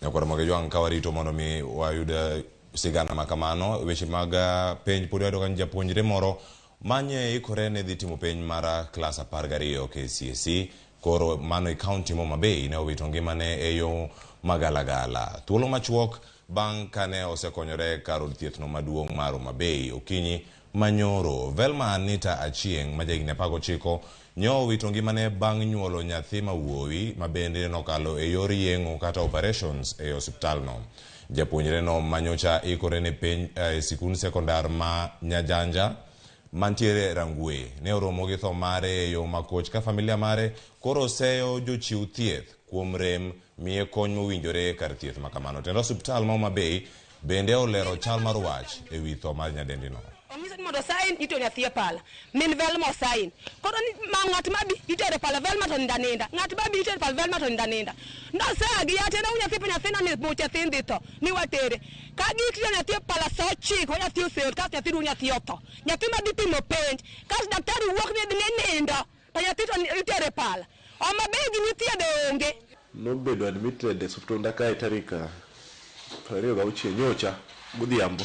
Nyakwar Ramogi Ojwang' ka warito mondo mi wayud sigana ma kamano weche mag penj pod wayudo ka japuonjre moro manye ikore ne dhi timo penj mar klas 12 KCSE koro mano e kaunti ma Homa Bay ne owito ngimane e yo magalagala thuolo machuok bang' kane osekonyore kar od thieth no maduong' mar Homa Bay okinyi manyoro. Velma Anita Achieng' ma jahigni 19 nyo owito ngimane bang' nyuolo nyathi ma wuowi ma bende nokalo e yor yeng'o kata operations e osiptal no. Japuonjre no manyocha ikore ne penj e sikund sekondar ma Nyajanja mantiere Rangwe ne oromo gi tho mare e yo makoch ka familia mare koro seyo jochiw thieth kuom rem miye kony mowinjore kar thieth ma kamano. Tend osiptal ma Homa Bay bende olero chal mar wach e wi tho mar nyadendi no. Onyise ni mondo osain ito nyathi e pala. Min Velma osain. Koro ni ma ng'at mabi itere pala Velma to ninda ninda. Ng'at mabi itere pala Velma to ninda ninda. Nosea gi yate na nyathi pe nyathina ni muche thin dhi tho. Ni watere. Ka gitero nyathi e pala sa 9 nyathi oseol kasto nyathi duong' nyathi otho. Nyathi ma dhi timo penj. Kasto daktari wuok ni ni nindo. To nyathi to itere pala. Homa Bay gima ithiedho onge. Nobedo admitted e osiptanda kae tarik 26 nyocha godhiambo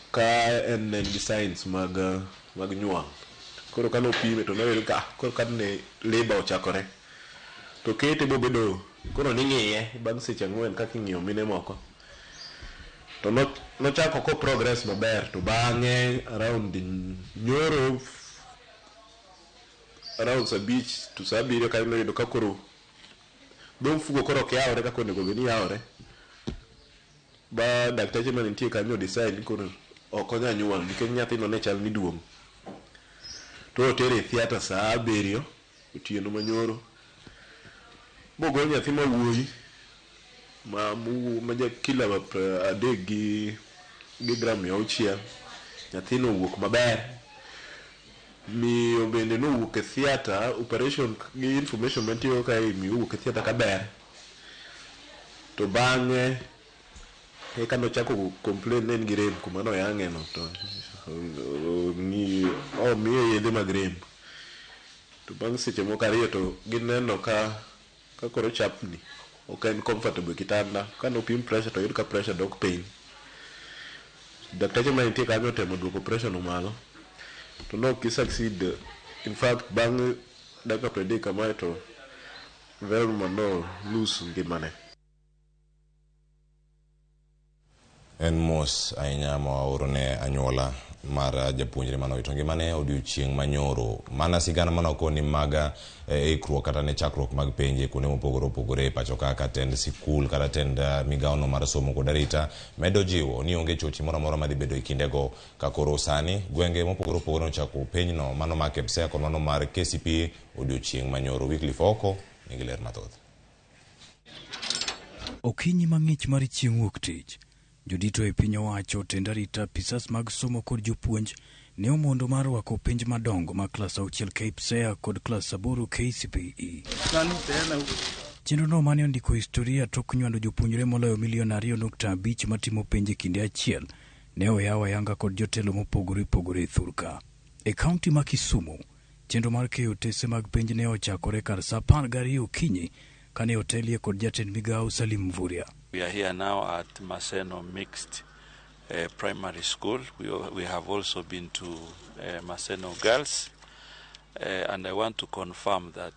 ka en ne en gi signs mag mag nyuol. Koro kane opime to noyud ka koro ka ne labour ochakore. To kete bobedo koro ning'iye bang' seche 4 kaka ing'iyo mine moko. To nochako ko progress maber to bang'e around nyoro around saa 5 to saa 7 kanyo noyudo ka koro dho mfuko koro ok yawre kaka onego bed ni yawre. Ba dakteche mane nitie kanyo decide ni koro ok onyal nyuol nikech nyathino ne chal ni duong'. To otere e theatre saa 7 otieno manyoro mogol nyathi ma wuoyi ma ja kilo 3 gi gram 600. Nyathino owuok maber. Miyo bende nowuok e theatre operation gi information mantie kae miyo owuok e theatre kaber. To bang'e eka nochako complain ni en gi rem kuma noyang'e no to omiye yedhe mag rem. To bang' seche moko 2 to gineno ka koro chapni ok en comfortable e kitanda. Kane opim pressure to oyud ka pressure dok piny. Dakteche mane nitie kanyo otemo duoko pressure no malo to ne ok gi succeed. In fact bang' dakika 30 kamae to Velma no lose ngimane. En mos ahinya ma waoro ne anyuola mar japuonjre mane owito ngimane odiochieng' manyoro. Mana sigana mane okoni mag ikruok kata ne chakruok mag penj e kuonde mopogore opogore e pacho kaka tend sikul kata tend migawo no mar somo kod arita medo jiwo ni onge chochni moro amora madhi bedo e kindego ka koro sani gwenge mopogore opogore nochako penjno mano mar KPSEA kod mano mar KCPE odiochieng' manyoro. Wycliffe Oko nigi ler mathoth. Okinyi mang'ich mar chieng' wuok tich, jodito e piny owacho, tend arita, apisas mag somo kod jopuonj ne omondo mar rwako penj madongo mag klas 6 KPSEA kod klas 8 KCPE. Chenro no mane ondiko historia tok nywando jopuonjre moloyo milion 2.5 matimo penj e kinde achiel ne oyaw ayanga kod jotelo mopogore opogore e thurka. E kaunti ma Kisumu, chenro mar keyo otese mag penj ne ochakore kar saa 12 okinyi kane otelie kod jatend migawo Salim Mvurya. We are here now at Maseno Mixed Primary School. We have also been to Maseno Girls, and I want to confirm that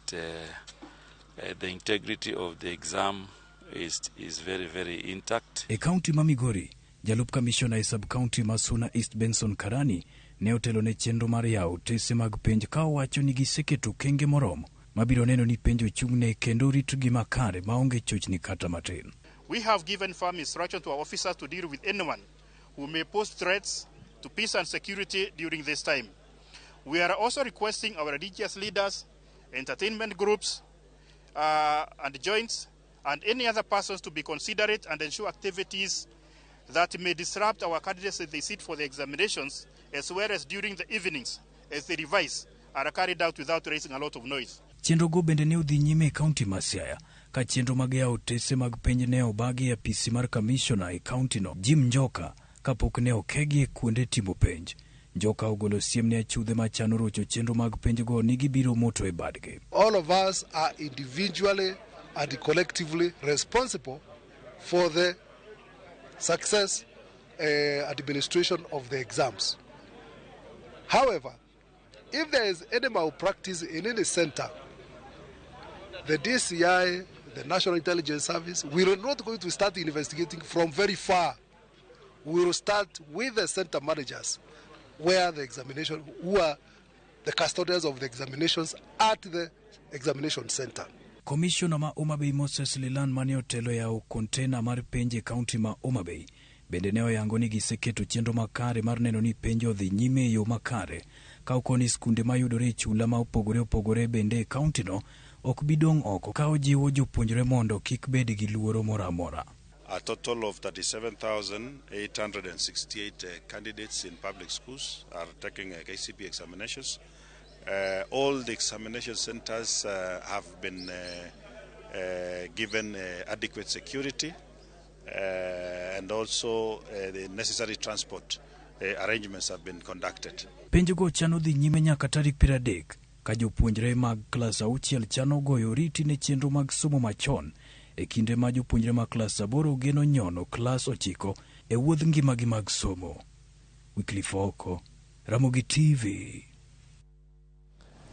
the integrity of the exam is very, very intact. E kaunti ma Migori, jalup kamishona e sub-county ma Suna East Benson Karani ne otelo ne chenro mar yawo otese mag penj ka owacho ni giseketo okenge moromo mabiro neno ni penj ochung'ne kendo ritgi makare maonge chochni kata matin. We have given firm instruction to our officers to deal with anyone who may pose threats to peace and security during this time. We are also requesting our religious leaders, entertainment groups, and joints, and any other persons to be considerate and ensure activities that may disrupt our candidates as they sit for the examinations, as well as during the evenings as they revise, are carried out without raising a lot of noise. Chenro go bende ne odhi nyime e kaunti ma Siaya, ka chenro mag yawo otese mag penj ne obagi e apisi mar kamishona e kaunti no, Jim Njoka, kapok ne okegi e kuonde timo penj. Njoka ogolo siem ne achudhe machano rocho chenro mag penj go ni gibiro moto e badgi. All of us are individually and collectively responsible for the success administration of the exams. However, if there is any malpractice in any center, the DCI, the National Intelligence Service, we are not going to start investigating from very far. We will start with the center managers, where the examination, who are the custodians of the examinations at the examination center. Komishona ma Homa Bay Moses Lelan mane otelo yawo kontena mar penj e kaunti ma Homa Bay bende ne oyango ni giseketo chenro makare mar neno ni penj odhi nyime e yo makare ka okoni skunde mayudore e chula ma opogore opogore bende e kauntino ok bi dong' oko ka ojiwo jopuonjre mondo kik bed gi luoro moro amora. A total of 37,868 candidates in public schools are taking KCPE examinations. All the examination centers have been given adequate security and also the necessary transport arrangements have been conducted. Penjgo chano dhi nyime nyaka tarik 30 ka jopuonjre mag klas 6 chano goyo oriti ne chenro mag somo machon e kinde ma jopuonjre mag klas 8 geno nyono klas 9 e wuodh ngimagi mag somo. Wycliffe Oko, Ramogi TV.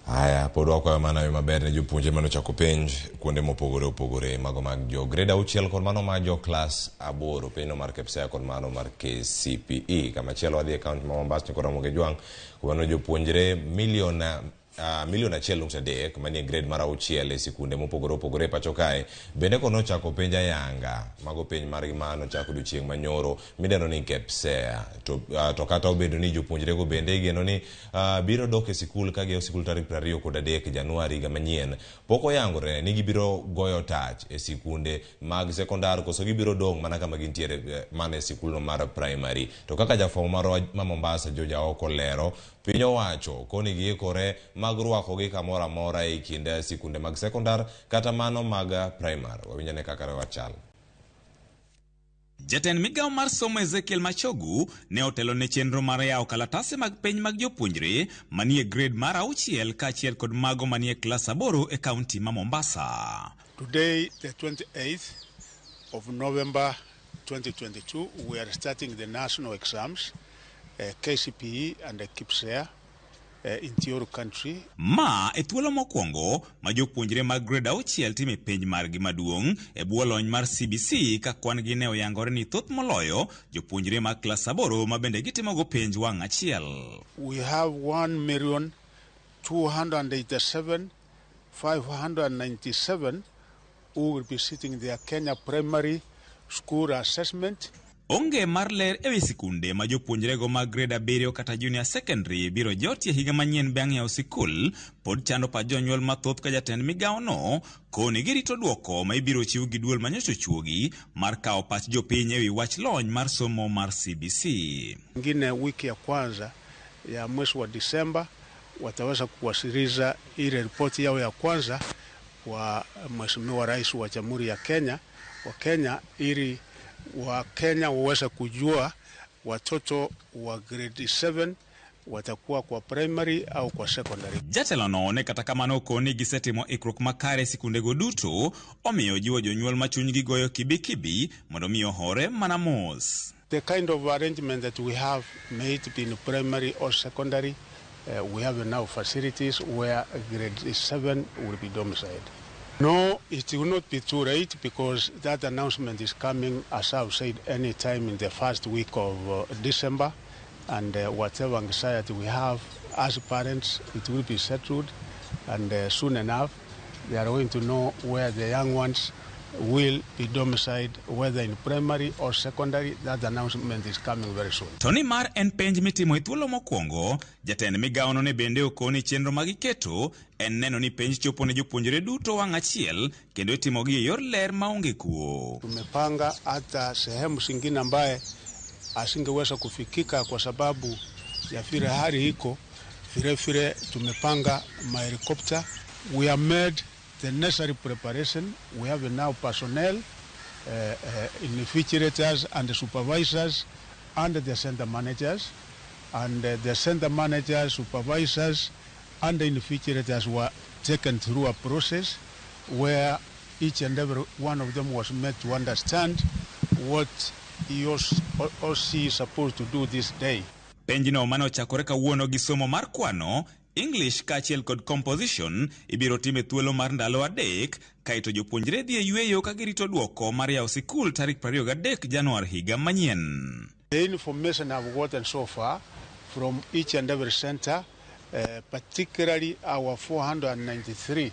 Haya, pod wakwayo mana yo maber ne jopuonjre mane ochako penj kuonde mopogore opogore, mago mag jo grade 6 kod mano mar jo klas 8, penjno mar KPSEA kod mano mar KCPE. Kamachielo wadhi e kaunti ma Mombasa kod Ramogi Jwang', kuma jopuonjre milion 1.3 manie grade mar 6 e sikunde mopogore opogore e pacho kae bende kono ochako penj ayanga, mago penj margi mano ochako odiochieng' manyoro midendo ni KPSEA. To kata obedo ni jopuonjrego bende igeno ni biro dok e sikul ka giyawo sikul tarik 23 Januari higa manyien, pok oyangore ni gibiro goyo tach e sikunde mag sekondar koso gibiro dong' mana kama gintiere mana e sikulno mar primary. To kaka jafwambo marwa ma Mombasa George Aoko lero, piny owacho koni giikore mag rwakogi kamoro amora e kind sikunde mag sekondar kata mano mag primary. Wawinjane kaka wachal. Jatend migawo mar somo Ezekiel Machogu ne otelo ne chenro mar yawo kalatase mag penj mag jopuonjre manie grade mar 6 kaachiel kod mago manie klas 8 e kaunti ma Mombasa. Today, the 28th of November 2022, we are starting the national exams, KCPE and the KPSEA, in Thioro country. Ma e thuolo mokwongo ma jopuonjre mag grade 6 timo penj margi maduong' e bwo lony mar CBC ka kwan gi ne oyangore ni thoth moloyo jopuonjre mag klas 8 ma bende gitimogo penj wang' achiel. We have 1,287,597 who will be sitting their Kenya Primary School Assessment. Onge mar ler ewi sikunde ma jopuonjrego mag grade 7 kata junior secondary biro jotie higa manyien bang' yawo sikul pod chando pach jonyuol mathoth ka jatend migawono koni girito dwoko ma ibiro chiw gi duol manyocha ochuogi mar kawo pach jopiny ewi wach lony mar somo mar CBC. Ngine wiki ya kwanza ya mwezi wa Disemba wataweza kuwasilisha ile ripoti yao ya kwanza kwa Mheshimiwa Rais wa Jamhuri ya Kenya, wa Kenya, ili wa Kenya waweze kujua watoto wa grade 7 watakuwa kwa primary au kwa secondary. Jatelo no ne kata kamano koni gisetimo ikruok makare sikundego duto, omiyo jiwo jonyuol ma chunygi goyo kibikibi mondo mi ohore mana mos. The kind of arrangement that we have made in primary or secondary, we have now facilities where grade 7 will be domiciled. No, it will not be too late because that announcement is coming, as I've said, any time in the first week of December, and whatever anxiety we have as parents, it will be settled, and soon enough they are going to know where the young ones will be domiciled, whether in primary or secondary. That announcement is coming very soon. Tony mar en penj mitimo e thuolo mokwongo, jatend migawono ne bende okoni chenro magiketo en neno ni penj chopo ne jopuonjre duto wang' achiel kendo itimogi e yor ler maonge kuo. Tumepanga hata sehemu zingine ambaye asingeweza kufikika kwa sababu ya vile hali iko. Vile vile tumepanga mahelikopta. We have made the necessary preparation. We have now personnel, invigilators and the supervisors and the center managers. And the center managers, supervisors and the invigilators were taken through a process where Each and every one of them was made to understand what he or she is supposed to do this day. Penjno mane ochakore kawuono gi somo mar kwano, English kaachiel kod composition ibiro tim e thuolo mar ndalo 3 kaeto jopuonjre dhi e yweyo ka girito dwoko mar yawo sikul tarik 23 Januar higa manyien. The information I've gotten so far from each and every center, particularly our 493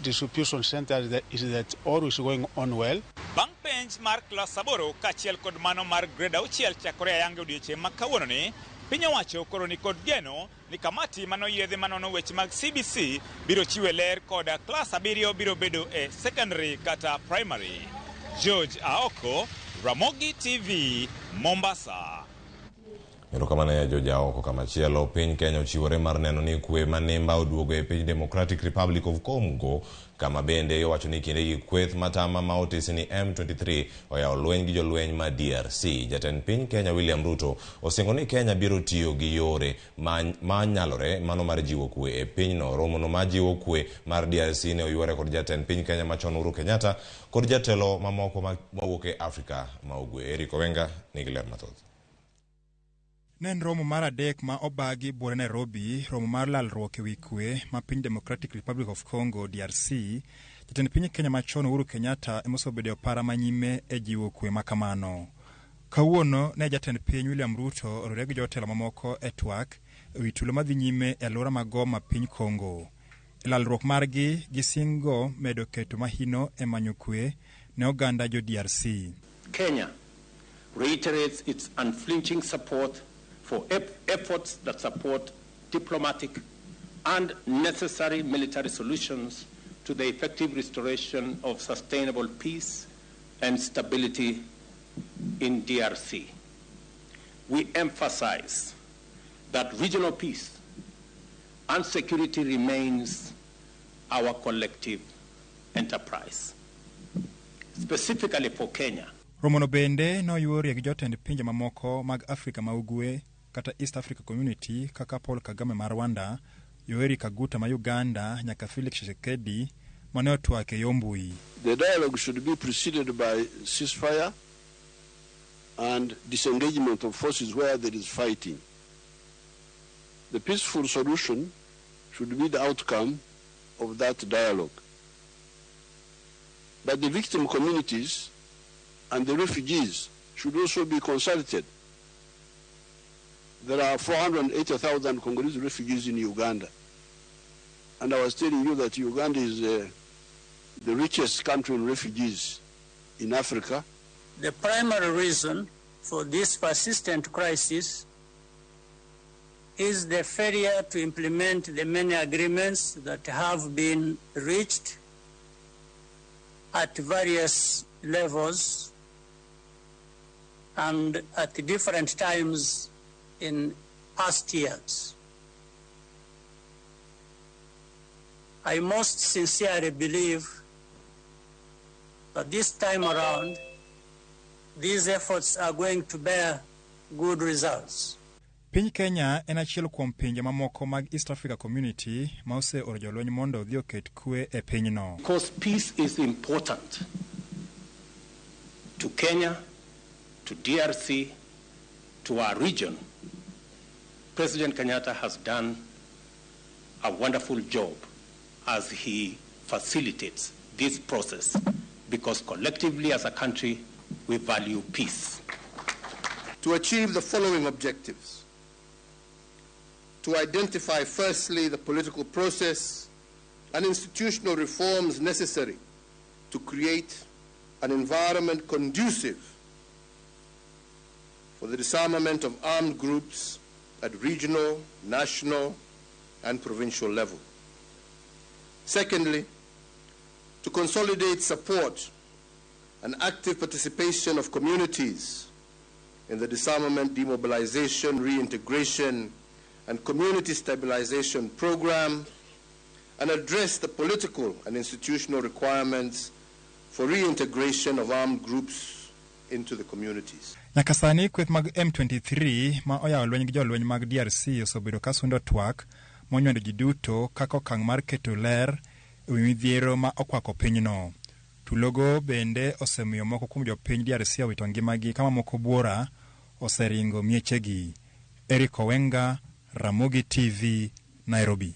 distribution centers, is that all is going on well. Bang' penj mar klas 8 kaachiel kod mano mar grade 6 chakore ayanga odiechieng' ma kawuononi, piny owacho koro ni kod geno ni kamati manoyiedhi manono weche mag CBC biro chiwe ler koda klas 7 biro bedo e secondary kata primary. George Aoko, Ramogi TV, Mombasa. Erokamano ya George Aoko. Kamachielo, piny Kenya ochiwore mar neno ni kwe manimba oduogo e piny Democratic Republic of Congo, kama bende iwacho ni kindegi kweth matama ma otisi ni M23 oyawo lweny gi jolweny ma DRC. Jatend piny Kenya William Ruto osingo ni Kenya biro tiyo gi yore ma nyalore mano mar jiwo kwe e pinyno. Romono mar jiwo kwe mar DRC ne oyware kod jatend piny Kenya machon Uhuru Kenyatta kod jatelo mamoko mawuok e Afrika ma Ugwe. Eric Owenga nigi ler mathoth. Ne en romo mar 3 ma obagi buore Nairobi, romo mar lalruok ewi kwe ma piny Democratic Republic of Congo DRC. Jatend piny Kenya machon Uhuru Kenyatta ema osebedo e opara manyime e jiwo kwe ma kamano. Kawuono ne jatend piny William Ruto oriwore gi jotelo mamoko e twak ewi tulo madhi nyime e alwora ma Goma piny Congo. E lalruok margi gisingo medo keto mahino e manyo kwe ne oganda jo DRC. Kenya reiterates its unflinching support for efforts that support diplomatic and necessary military solutions to the effective restoration of sustainable peace and stability in DRC. We emphasize that regional peace and security remains our collective enterprise. Specifically for Kenya. Romono bende noyuorie gi jotend pinje mamoko mag Afrika ma Ugwe kata East Africa Community kaka Paul Kagame ma Rwanda, Yoweri Kaguta ma Uganda nyaka Felix Tshisekedi mane otwak e yo mbui. The dialogue should be preceded by ceasefire and disengagement of forces where there is fighting. The peaceful solution should be the outcome of that dialogue. But the victim communities and the refugees should also be consulted. There are 480,000 Congolese refugees in Uganda. And I was telling you that Uganda is the richest country in refugees in Africa. The primary reason for this persistent crisis is the failure to implement the many agreements that have been reached at various levels and at different times in past years. I most sincerely believe that this time around, these efforts are going to bear good results. Piny Kenya en achiel kuom pinje mamoko mag East Africa Community ma oseoro jolweny mondo odhi oket kwe e pinyno. Because peace is important to Kenya, to DRC, to our region. President Kenyatta has done a wonderful job as he facilitates this process, because collectively as a country, we value peace. To achieve the following objectives: to identify firstly the political process and institutional reforms necessary to create an environment conducive for the disarmament of armed groups at regional, national, and provincial level. Secondly, to consolidate support and active participation of communities in the disarmament, demobilization, reintegration, and community stabilization program, and address the political and institutional requirements for reintegration of armed groups into the communities. Nyaka sani kweth mag M23 ma oyawo lweny gi jolweny mag DRC osebedo ka sundo twak monywando ji duto kaka okang' mar keto ler ewi midhiero ma okwako pinyno. Tulogo bende osemiyo moko kuom jopiny DRC owito ngimagi ka mamoko buora oseringo miechegi. Eric Owenga, Ramogi TV, Nairobi.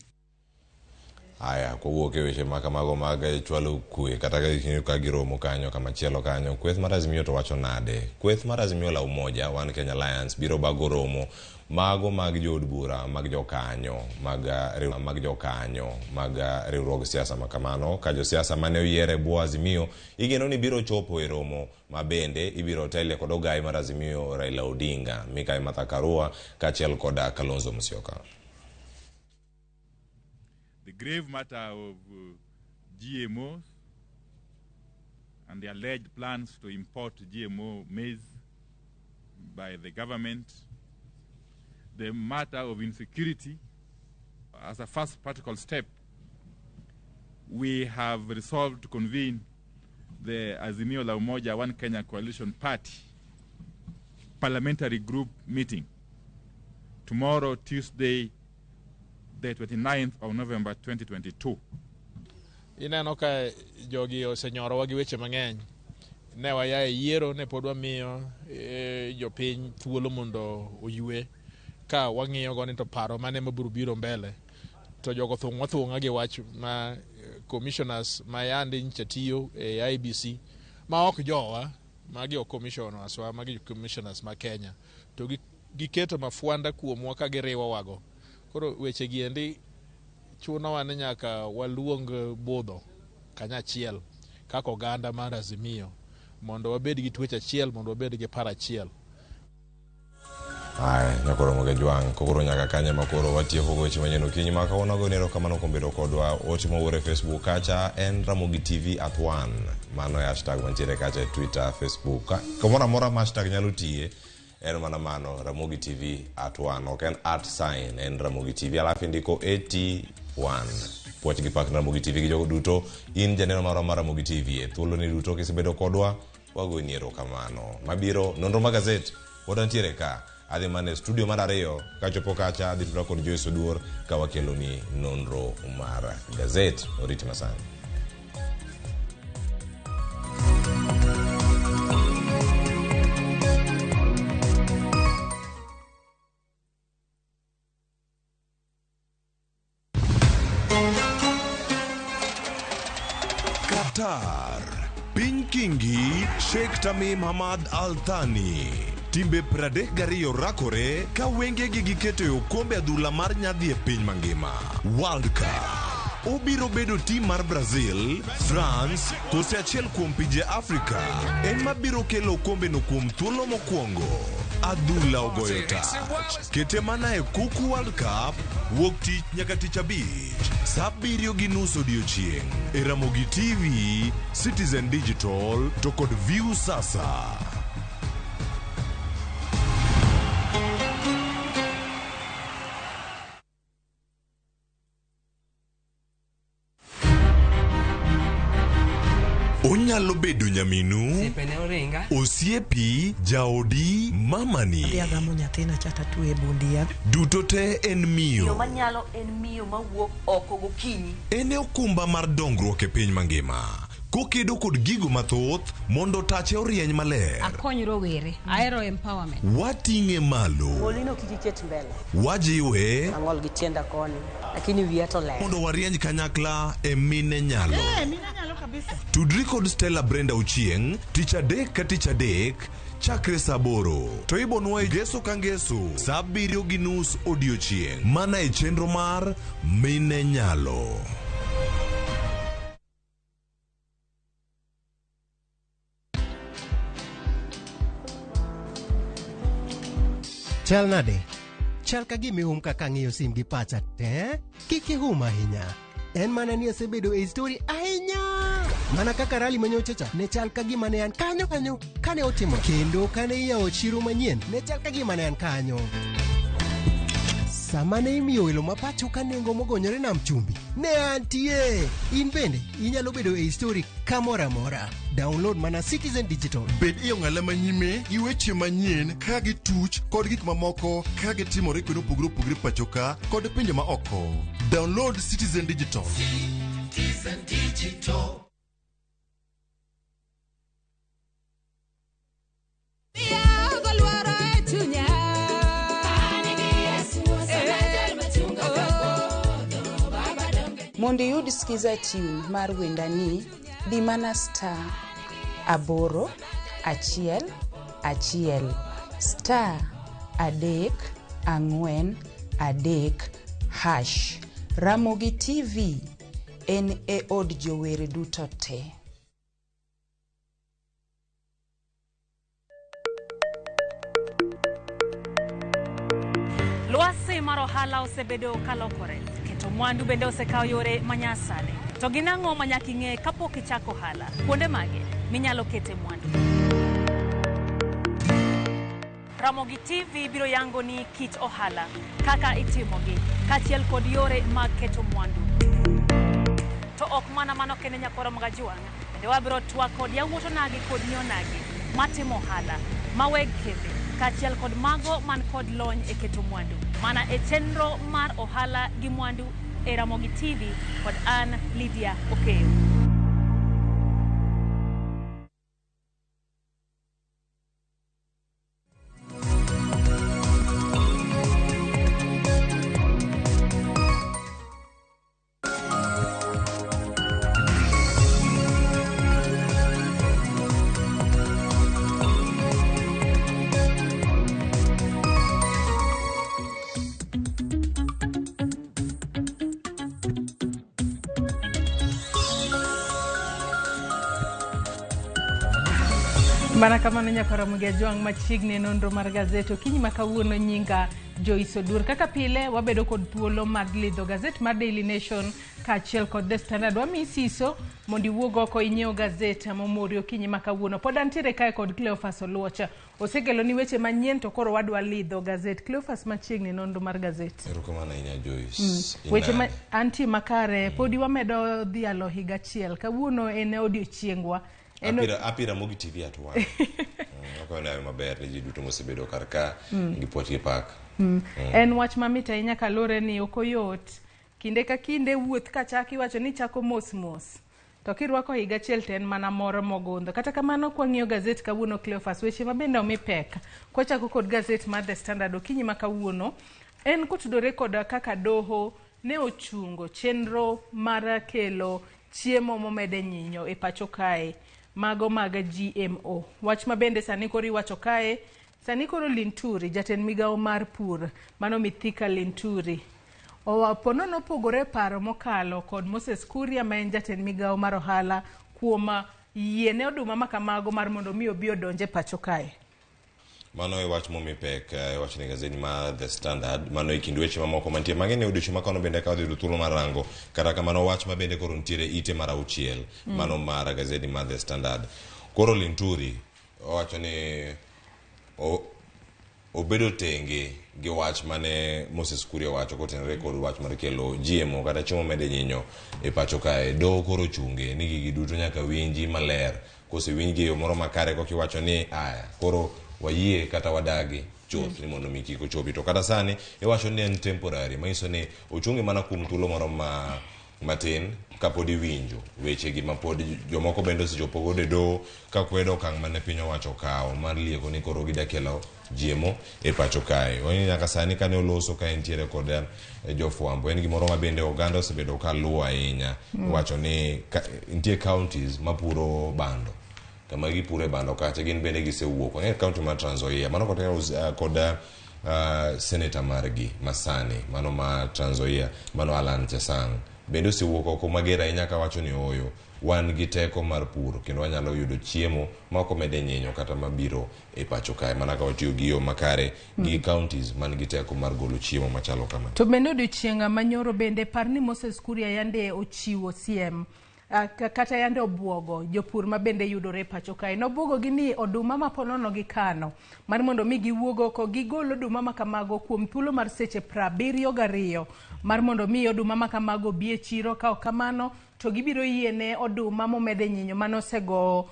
Aya, kowuok e weche ma kamago mag chwalo kwe kata ka giromo kanyo kamachielo kanyo, kweth mar Azimio to wacho nade? Kweth mar Azimio la Umoja One Kenya Alliance biro bago romo mago mag jood bura mag jokanyo mag mag jokanyo mag riwruog siasa ma kamano ka josiasa mane oyier e bwo Azimio igeno ni biro chopo e romo ma bende ibiro telie kod ogai mar Azimio Raila Odinga, Mikai Martha Karua kaachiel kod Kalonzo Musyoka. The grave matter of GMOs and the alleged plans to import GMO maize by the government, the matter of insecurity, as a first practical step, we have resolved to convene the Azimio la Umoja One Kenya Coalition Party parliamentary group meeting tomorrow, Tuesday, the 29th of November 2022. Ineno ka jogi osenyorowa gi weche mang'eny. Ne waya e yiero ne pod wamiyo jopiny thuolo mondo oywe ka wang'iyo go ni to paro mane mabiro biro mbele to jogo thung'wa thung'a gi wach ma commissioners ma yande nyicha tiyo e IEBC ma ok jowa magi ok commissioners wa magi commissioners ma Kenya to giketo mafwanda kuomwa ka giriwowago. Koro weche gi endi chunowa ni nyaka waluong budho kanyachiel kaka oganda mar Azimio mondo wabed gi twech achiel mondo wabed gi paro achiel. Aya, nyakoro moge jwang' kokoro nyaka kanye makoro watieko go weche manyien okinyi ma kawuono go erokamano kuom bedo kodwa otimo wuore e Facebook kacha en Ramogi TV at 1 mano e hashtag mantiere kacha e Twitter, Facebook kamoro amora ma hashtag nyalo tiye en mana mano Ramogi TV at 1 ok en at sign en Ramogi TV alafu indiko AT1 puoch gi pak ne Ramogi TV gi jogo duto in janeno marwa mar Ramogi TV e thuoloni duto kisebedo kodwa wagoni erokamano mabiro nonro mag gazet pod antiere ka adhi mana e studio mar ariyo kachopo kacha adhi tudra kod Joyce Oduor ka wakeloni nonro mar gazet oriti masani. Qatar, piny Kingi, Sheikh Tamim Hamad Al Thani. Timbe 32 rakore ka wengegi giketo e okombe adhula mar nyadhi e piny mangima. World Cup. Obiro bedo tim mar Brazil, France, kose achiel kuom pinje Afrika ema biro kelo okombeno kuom thuolo mokwongo. Adhula ogoyo tach. Kete mana e Kuku World Cup wuok tich nyaka tich abich sa 7:30 odiochieng' e Ramogi TV, Citizen Digital to kod View Sasa. Onyalo bedo nyaminu, Osiepe ne oringa. osiepi, jaodi, mamani. Adhi agamo nyathina cha tatwe e bund yath. Duto te en Miyo miyo. manyalo en miyo mawuok oko gokinyi. En e okumba mar dongruok e piny mangima. Kokedo kod gigo mathoth mondo tache orieny maler. Akony rowere. Ahero empowerment. Wating'e malo. Molino kik iket mbele. Wajiwe Ang'ol gi tienda koni, lakini wiya to ler. mondo warieny kanyakla e mine nyalo. Eh, mine nyalo kabisa. Tudri kod Stella Brenda Ochieng' tich adek ka tich adek chakre saa aboro to ibonwa e ngeso ka ngeso saa 7:30 odiochieng' mana e chenro mar Mine Nyalo. Chal nade? Chal ka gima ihum kaka ang'iyo sim gi pacha te. Kik ihum ahinya. En mana ni asebedo e story ahinya. Mana kaka rali manyocha cha ne chal ka gima ne an kanyo kanyo kane otimo. Kendo kane iyawo chiro manyien ne chal ka gima ne an kanyo. Sama ne imiyo welo ma pacho ka nengo mogonyore nam chumbi, ne antie. In bende inyalo bedo e story kamoro amora. Download mana Citizen Digital. Bed e ong'ala manyime gi weche manyien ka gituch kod gik mamoko ka gitimore kuonde mopogore opogore pacho ka kod pinje ma oko. Download Citizen Digital. Citizen Digital. Mondo iyud skiza tune mar wendani, di mana star aboro achiel achiel star adek ang'wen adek hash. Ramogi TV en e od jower duto te. Lwasi mar ohala osebedo kalokore, keto mwandu bende osekawo yore manyasani. To gin ang'o ma nyaka ing'e kapok ichako ohala? Kuonde mage minyalo kete mwandu? Ramogi TV biro yango ni kit ohala, kaka itimogi, kaachiel kod yore mag keto mwandu. To ok mana mano kende nyakwaro Magajuang', bende wabiro twak kod yawuot onagi kod nyi onagi matimo ohala, ma weg kembe, kaachiel kod mago man kod lony e keto mwandu. Mana e chenro mar ohala gi mwandu e Ramogi TV kod an Lydia Okeyo. Mana kamano nyakwara Ramogi Ajwang' machiegni e nonro mar gazet okinyi ma kawuono nyinga Joyce Oduor. Kaka pile wabedo kod thuolo mar lidho gazet mar Daily Nation kaachiel kod The Standard. Wamiyi siso mondo iwuog oko inyiew gazet momori okinyi ma kawuono. Pod antiere kae kod Cleophas Oluoch. Osekeloni weche manyien to koro wadwa lidho gazet. Cleophas machiegni e nonro mar gazet. Erokamano ahinya Joyce. Weche ma antie makare podi wamedo dhialo higa achiel. Kawuono en odiochiengwa. En Apira, apira Ramogi TV at one. Akwayo nayo maber ne ji duto mosebedo kar ka gi puoch gi pak. En wach mamit ahinya kaluwore ni ok oyot. Kinde ka kinde wuoth kachak iwacho ni chako mos mos. To kirwako higa achiel to en mana mor mogundho. Kata kamano kwang'iyo gazet kawuono Cleophas, weche ma bende omi pek. Kwachako kod gazet mar The Standard okinyi ma kawuono, en kotudore kod kaka doho ne ochungo chenro mar kelo chiemo momede nyinyo e pacho kae, mago mag GMO. Wach ma bende sani koro iwacho kae, sani koro Linturi, jatend migawo mar pur, mano Mithika Linturi, ponono opogore paro mokalo kod Moses Kuria ma en jatend migawo mar ohala kuom yie ne oduma ma kamago mar mondo mi obi odonj e pacho kae. Mano e wach momi pek e wach ni gazeti ma The Standard. Mano e kind weche mamoko mantie. Magi ne odiochieng' ma kawuono bende ka wadhi yudo thuolo mar rango. Kata kamano wach ma bende koro nitiere ite mar auchiel. Mano mar gazeti ma The Standard. Koro Linturi owacho ni obedo tenge gi wach mane Moses Kuria owacho kotenore kod wach mar kelo GMO kata chiemo mede nyinyo e pacho kae. Doho koro ochunge ni gigi duto nyaka winji maler. Kosewinjgi e yo moro makare koka iwacho ni aya koro wayie kata wadagi chuth ni mondo mi kik ochopi. To kata sani iwacho ni en temporary manyiso ni ochunge mana kuom thuolo moro ma matin kapod iwinjo weche gi mapod jomoko bende osechopo godo e doho ka kwedo okang' mane piny owacho okawo mar lieko ni koro gida kelo GMO e pacho kae. Wang'eyo nyaka sani kane oloso ka entiere kod jofwambo en gimoro ma bende oganda osebedo ka luwo ahinya. Iwacho ni nitie counties mapuro bando kama gipure bando kacha gin bende gisewuok. Wang'eyo county mar Trans Nzoia mano kod senator margi masani mano ma Trans Nzoia mano Alan Chesang bende osewuok oko mager ahinya kawacho ni ooyo wan gi teko mar pur kendo wanyalo yudo chiemo ma ok omede nyinyo kata mabiro e pacho kae mana ka watiyo gi yo makare gi counties man gi teko mar golo chiemo machalo kama. To bende odiochieng' manyoro bende par ni Moses Kuria yande ochiwo siem kata yande obuogo jopur ma bende yudore e pacho kae. Nobuogo gi ni oduma ma ponono gi kano mar mondo mi giwuog oko gigol oduma ma kamago kuom thuolo mar seche 72 mar mondo mi oduma ma kamago obi e chiro. Ka ok kamano to gibiro yiene oduma momede nyinyo manosego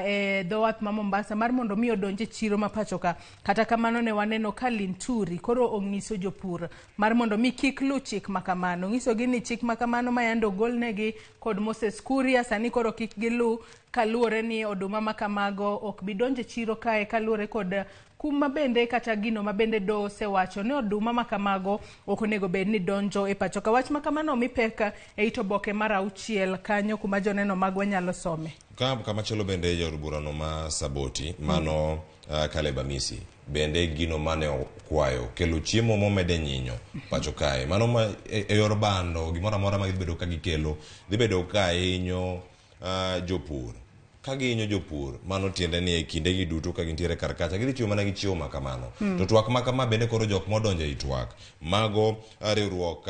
e dho wath ma Mombasa mar mondo mi odonj e chiro ma pacho ka. Kata kamano ne waneno ka Linturi koro ong'iso jopur mar mondo mi kik lu chik ma kamano. Ong'isogi ni chik ma kamano ma yande ogolnegi kod Moses Kuria sani koro kik gilu. kaluwore ni oduma ma kamago ok bi donjo e chiro kae kaluwore kod kum mabende kata gino mabende doho osewacho ni oduma ma kamago ok onego bed ni donjo e pacho ka. Wach ma kamano omi pek e it oboke mar 6 kanyo kuma joneno magwa nyalo some. Kamachielo bende jaod burano ma Saboti mano Caleb Amisi bende gino mane okwayo kelo chiemo momede nyinyo pacho kae mano ma e yor bando gimoro amora ma gidhi bedo ka gikelo dhi bedo ka hinyo jopur. Ka gihinyo jopur mano tiende ni e kindegi duto ka gintiere kar kacha gidhi tiyo mana gi chiemo ma kamano. To twak ma kama bende koro jok modonjo ei twak mago riwruok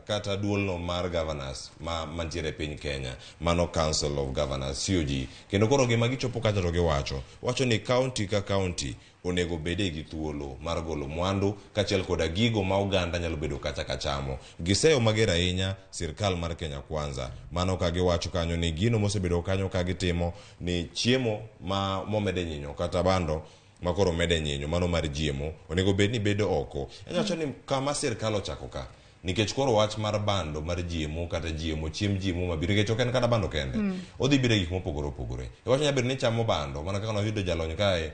kata duolno mar governors ma mantiere e piny Kenya mano Council of Governors COG kendo koro gima gichopo kacha to giwacho wacho ni county ka county onego bede gi thuolo mar golo mwandu kaachiel koda gigo ma oganda nyalo bedo kacha kachamo. Giseyo mager ahinya sirkal mar Kenya Kwanza mano ka giwacho kanyo ni gino mosebedo kanyo ka gitimo ni chiemo ma momede nyinyo kata bando ma koro mede nyinyo mano mar GMO onego bed ni bedo oko. Iwacho ni kama sirkal ochako ka nikech koro wach mar bando mar GMO kata GMO chiemb GMO mabiro nikech ok en kata bando kende odhi biro e gik mopogore opogore. Iwacho nyalo bedo ni chamo bando mana kaka noyudo jalony kae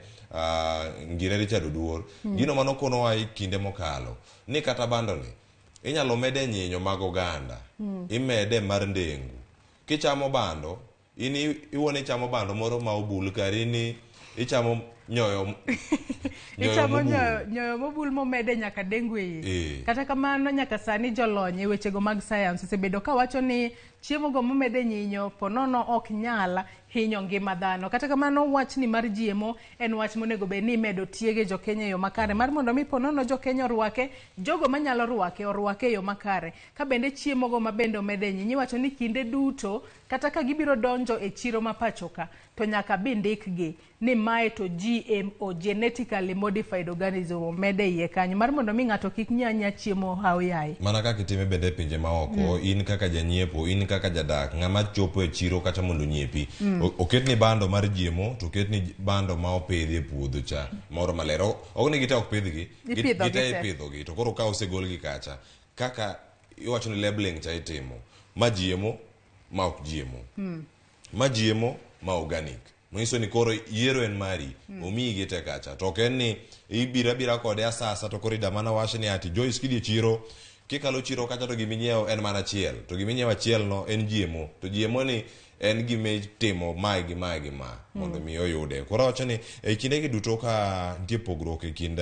Ngire Richard Oduor gino manokonowa e kinde mokalo ni kata bando ni inyalo mede nyinyo mag oganda imede mar ndengu kichamo bando in iwuon ichamo bando moro ma obul kari in ichamo nyoyo ichamo nyoyo mobul momede nyaka dengu e iye. Kata kamano nyaka sani jolony e wechego mag science osebedo kawacho ni chiemo go momede nyinyo ponono ok nyal hinyo ngima dhano. Kata kamano wachni mar GMO en wach monego bed ni imedo tiege jokenya e yo makare mar mondo mi ponono jokenya orwake, jogo manyalo rwake orwake e yo makare. Ka bende chiemo go mabende omede nyinyo iwacho ni kinde duto kata ka gibiro donjo e chiro ma pacho ka to nyaka bi ndikgi ni mae to GMO, genetically modified organism, omede iye kanyo mar mondo mi ng'ato kik nyanya chiemo haoyaye. Mana kaka itime bende e pinje maoko in kaka janyiepo, in kaka jadak, ng'ama chopo e chiro kacha mondo onyiepi oketni bando mar GMO to oketni bando ma opidhi e puodho cha moro maler. Ok ni gite ok pidhgi, gite ipidhogi to koro ka osegolgi kacha kaka iwacho ni labeling cha itimo ma GMO ma ok GMO ma GMO ma organic manyiso ni koro yiero en mari omiyi gi te kacha to ok en ni ibiro abira kode asasa to koro idamana wach ni ati Joyce kidhi e chiro kikalo chiro kacha to giminyiewo en mana achiel to giminyiewo achiel no en GMO to GMO ni en gima itimo mae gi mae gi ma mondo mi oyude. Koro awacho ni e kindegi duto ka nitie pogruok e kind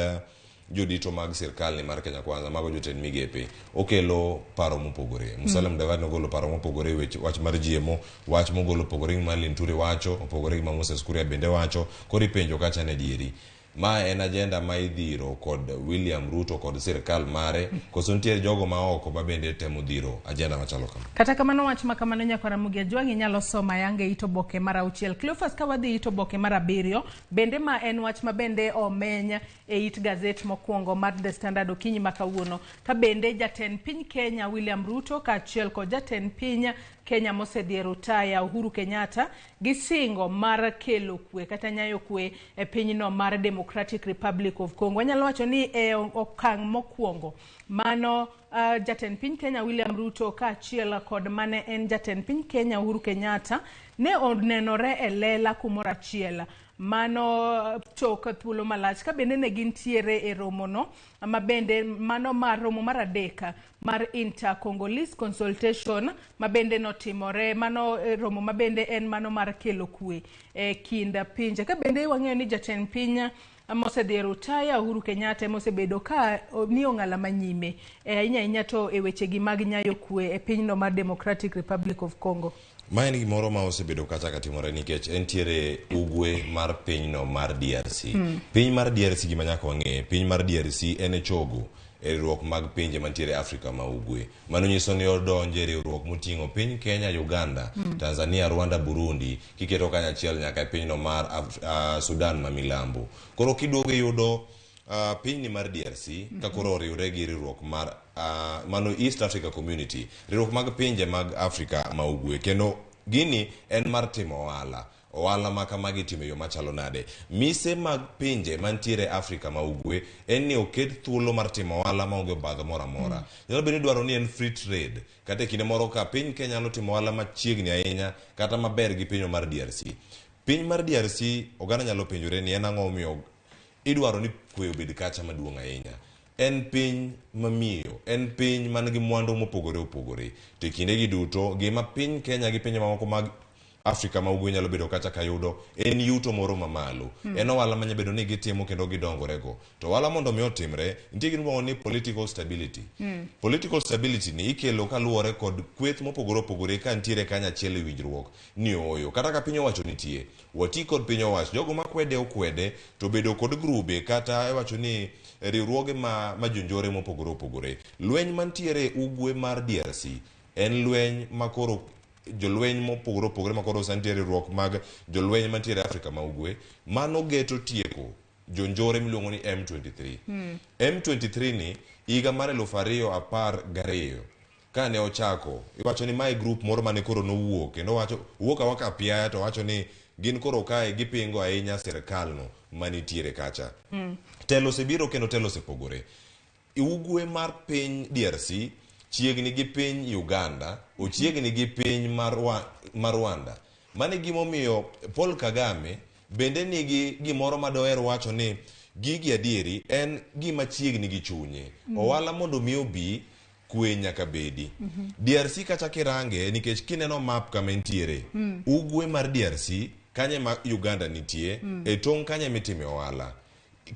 jodito mag sirkal ni mar Kenya Kwanza mago jotend migepe okelo paro mopogore. Musalia Mudavadi nogolo paro mopogore e wach mar GMO, wach mogolo opogore gi ma Linturi wacho, opogore gi ma Moses Kuria bende wacho. Koro ipenjo kacha ne dieri ma en agenda ma idhiro kod William Ruto kod sirkal mare koso nitie jogo ma oko ma bende temo dhiro agenda machalo kama. Kata kamano wach ma kamano nyakwar Ramogi Ajwang' inyalo somo ayanga e it oboke mar 6. Cleophas ka wadhi it oboke mar 7 bende ma en wach ma bende omeny e it gazet mokwongo mar The Standard okinyi ma kawuono ka bende jatend piny Kenya William Ruto kaachiel kod jatend piny Kenya mosedhi e rutaya Uhuru Kenyatta gisingo mar kelo kwe kata nyayo kwe e pinyno mar Democratic Republic of Congo. Wanyalo wacho ni e okang' mokwongo mano jatend piny Kenya William Ruto kaachiel kod mane en jatend piny Kenya Uhuru Kenyatta ne onenore e lela kumoro achiel mano tok thuolo malach ka bende ne gintiere e romono ma bende mano mar romo mar 3 mar Inter Congolese Consultation ma bende notimore mano romo ma bende en mano mar kelo kwe e kind pinje. Ka bende wang'eyo ni jatend piny mosedhi e rutaya Uhuru Kenyatta mosebedo ka ni ong'ala manyime ahinya ahinya to e wechegi mag nyayo kwe e pinyno mar Democratic Republic of Congo. Ma en gimoro ma osebedo kacha katimore nikech entiere ugwe mar pinyno mar DRC. Piny mar DRC gima nyaka wang'e, piny mar DRC en e chogo e riwruok mag pinje mantiere Afrika ma ugwe. Mano nyiso ni odonjo e riwruok moting'o piny Kenya, Uganda, Tanzania, Rwanda, Burundi, kiketo kanyachiel nyaka e pinyno mar Sudan ma milambo. Koro kiduogo iyudo pinyni mar DRC ka koro oriwre gi riwruok mar mano East Africa Community, riwruok mag pinje mag Afrika ma ugwe, kendo gini en mar timo ohala. Ohala ma kamagi itimo e yo machalo nade? Mise mag pinje mantiere Afrika ma Ugwe en ni oket thuolo mar timo ohala maonge obadho moro amora. Nyalo bedo ni idwaro ni en free trade kata e kinde moro ka piny Kenya nyalo timo ohala machiegni ahinya kata maber gi pinywa mar DRC. Piny mar DRC oganda nyalo penjore ni en ang'o momiyo idwaro ni kwe obed kacha maduong' ahinya. En piny mamiyo, en piny man gi mwandu mopogore opogore. To e kindegi duto, gima piny Kenya gi pinje mamoko mag Afrika ma Ugwe nyalo bedo kacha ka yudo en yuto moro mamalo. En ohala manya bedo ni gitimo kendo gidongorego. To ohala mondo mi otimre, nitie gima iluongo ni political stability. Political stability ni ikelo kaluwore kod kweth mopogore opogore ka nitiere kanyachiel e winjruok ni ooyo. Kata ka piny owacho nitie, wati kod piny owacho. Jogo makwede okwede to bedo kod grube kata iwacho ni riwruoge ma, ma jonjore mopogore opogore. Lweny mantiere ugwe mar DRC en lweny makoro jolweny mopogore opogore makoro sani nitie riwruok mag jolweny mantiere Afrika ma ugwe mano geto tieko jonjore miluongo ni M23. M23 ni higa mar 2012 kane ochako iwacho ni mae group moro mane koro nowuok kendo wacho wuok awaka apiaya to wacho ni gin koro kae gipingo ahinya sirkal no manitiere kacha. Telo osebiro kendo telo osepogore. Ugwe mar piny DRC chiegni gi piny Uganda, ochiegni gi piny mar, mar Rwanda. Mano e gimomiyo Paul Kagame bende nigi gimoro ma doher wacho ni gigi adieri en gima chiegni gi chunye. Ohala mondo mi obi, kwe nyaka bedi. DRC kacha kirange nikech kineno map kama entiere, ugwe mar DRC kanye ma Uganda nitie, e tong' kanye mitime ohala.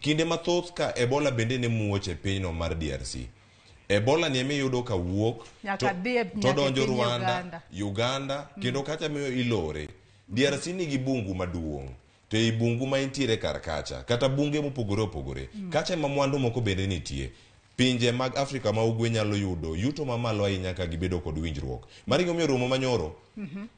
Kinde mathoth ka Ebola bende ne muoch e pinyno mar DRC. Ebola ni emiyudo ka wuok Nyaka dhi to nyaka e donjo piny Rwanda, Uganda. Uganda kendo kacha miyo ilore. DRC nigi bungu maduong' to ei bungu ma entiere kar kacha kata bunge mopogore opogore kacha ema mwandu moko bende nitie. Pinje mag Afrika ma ugwe nyalo yudo yuto mamalo ahinya ka gibedo kod winjruok. Mano gimomiyo romo manyoro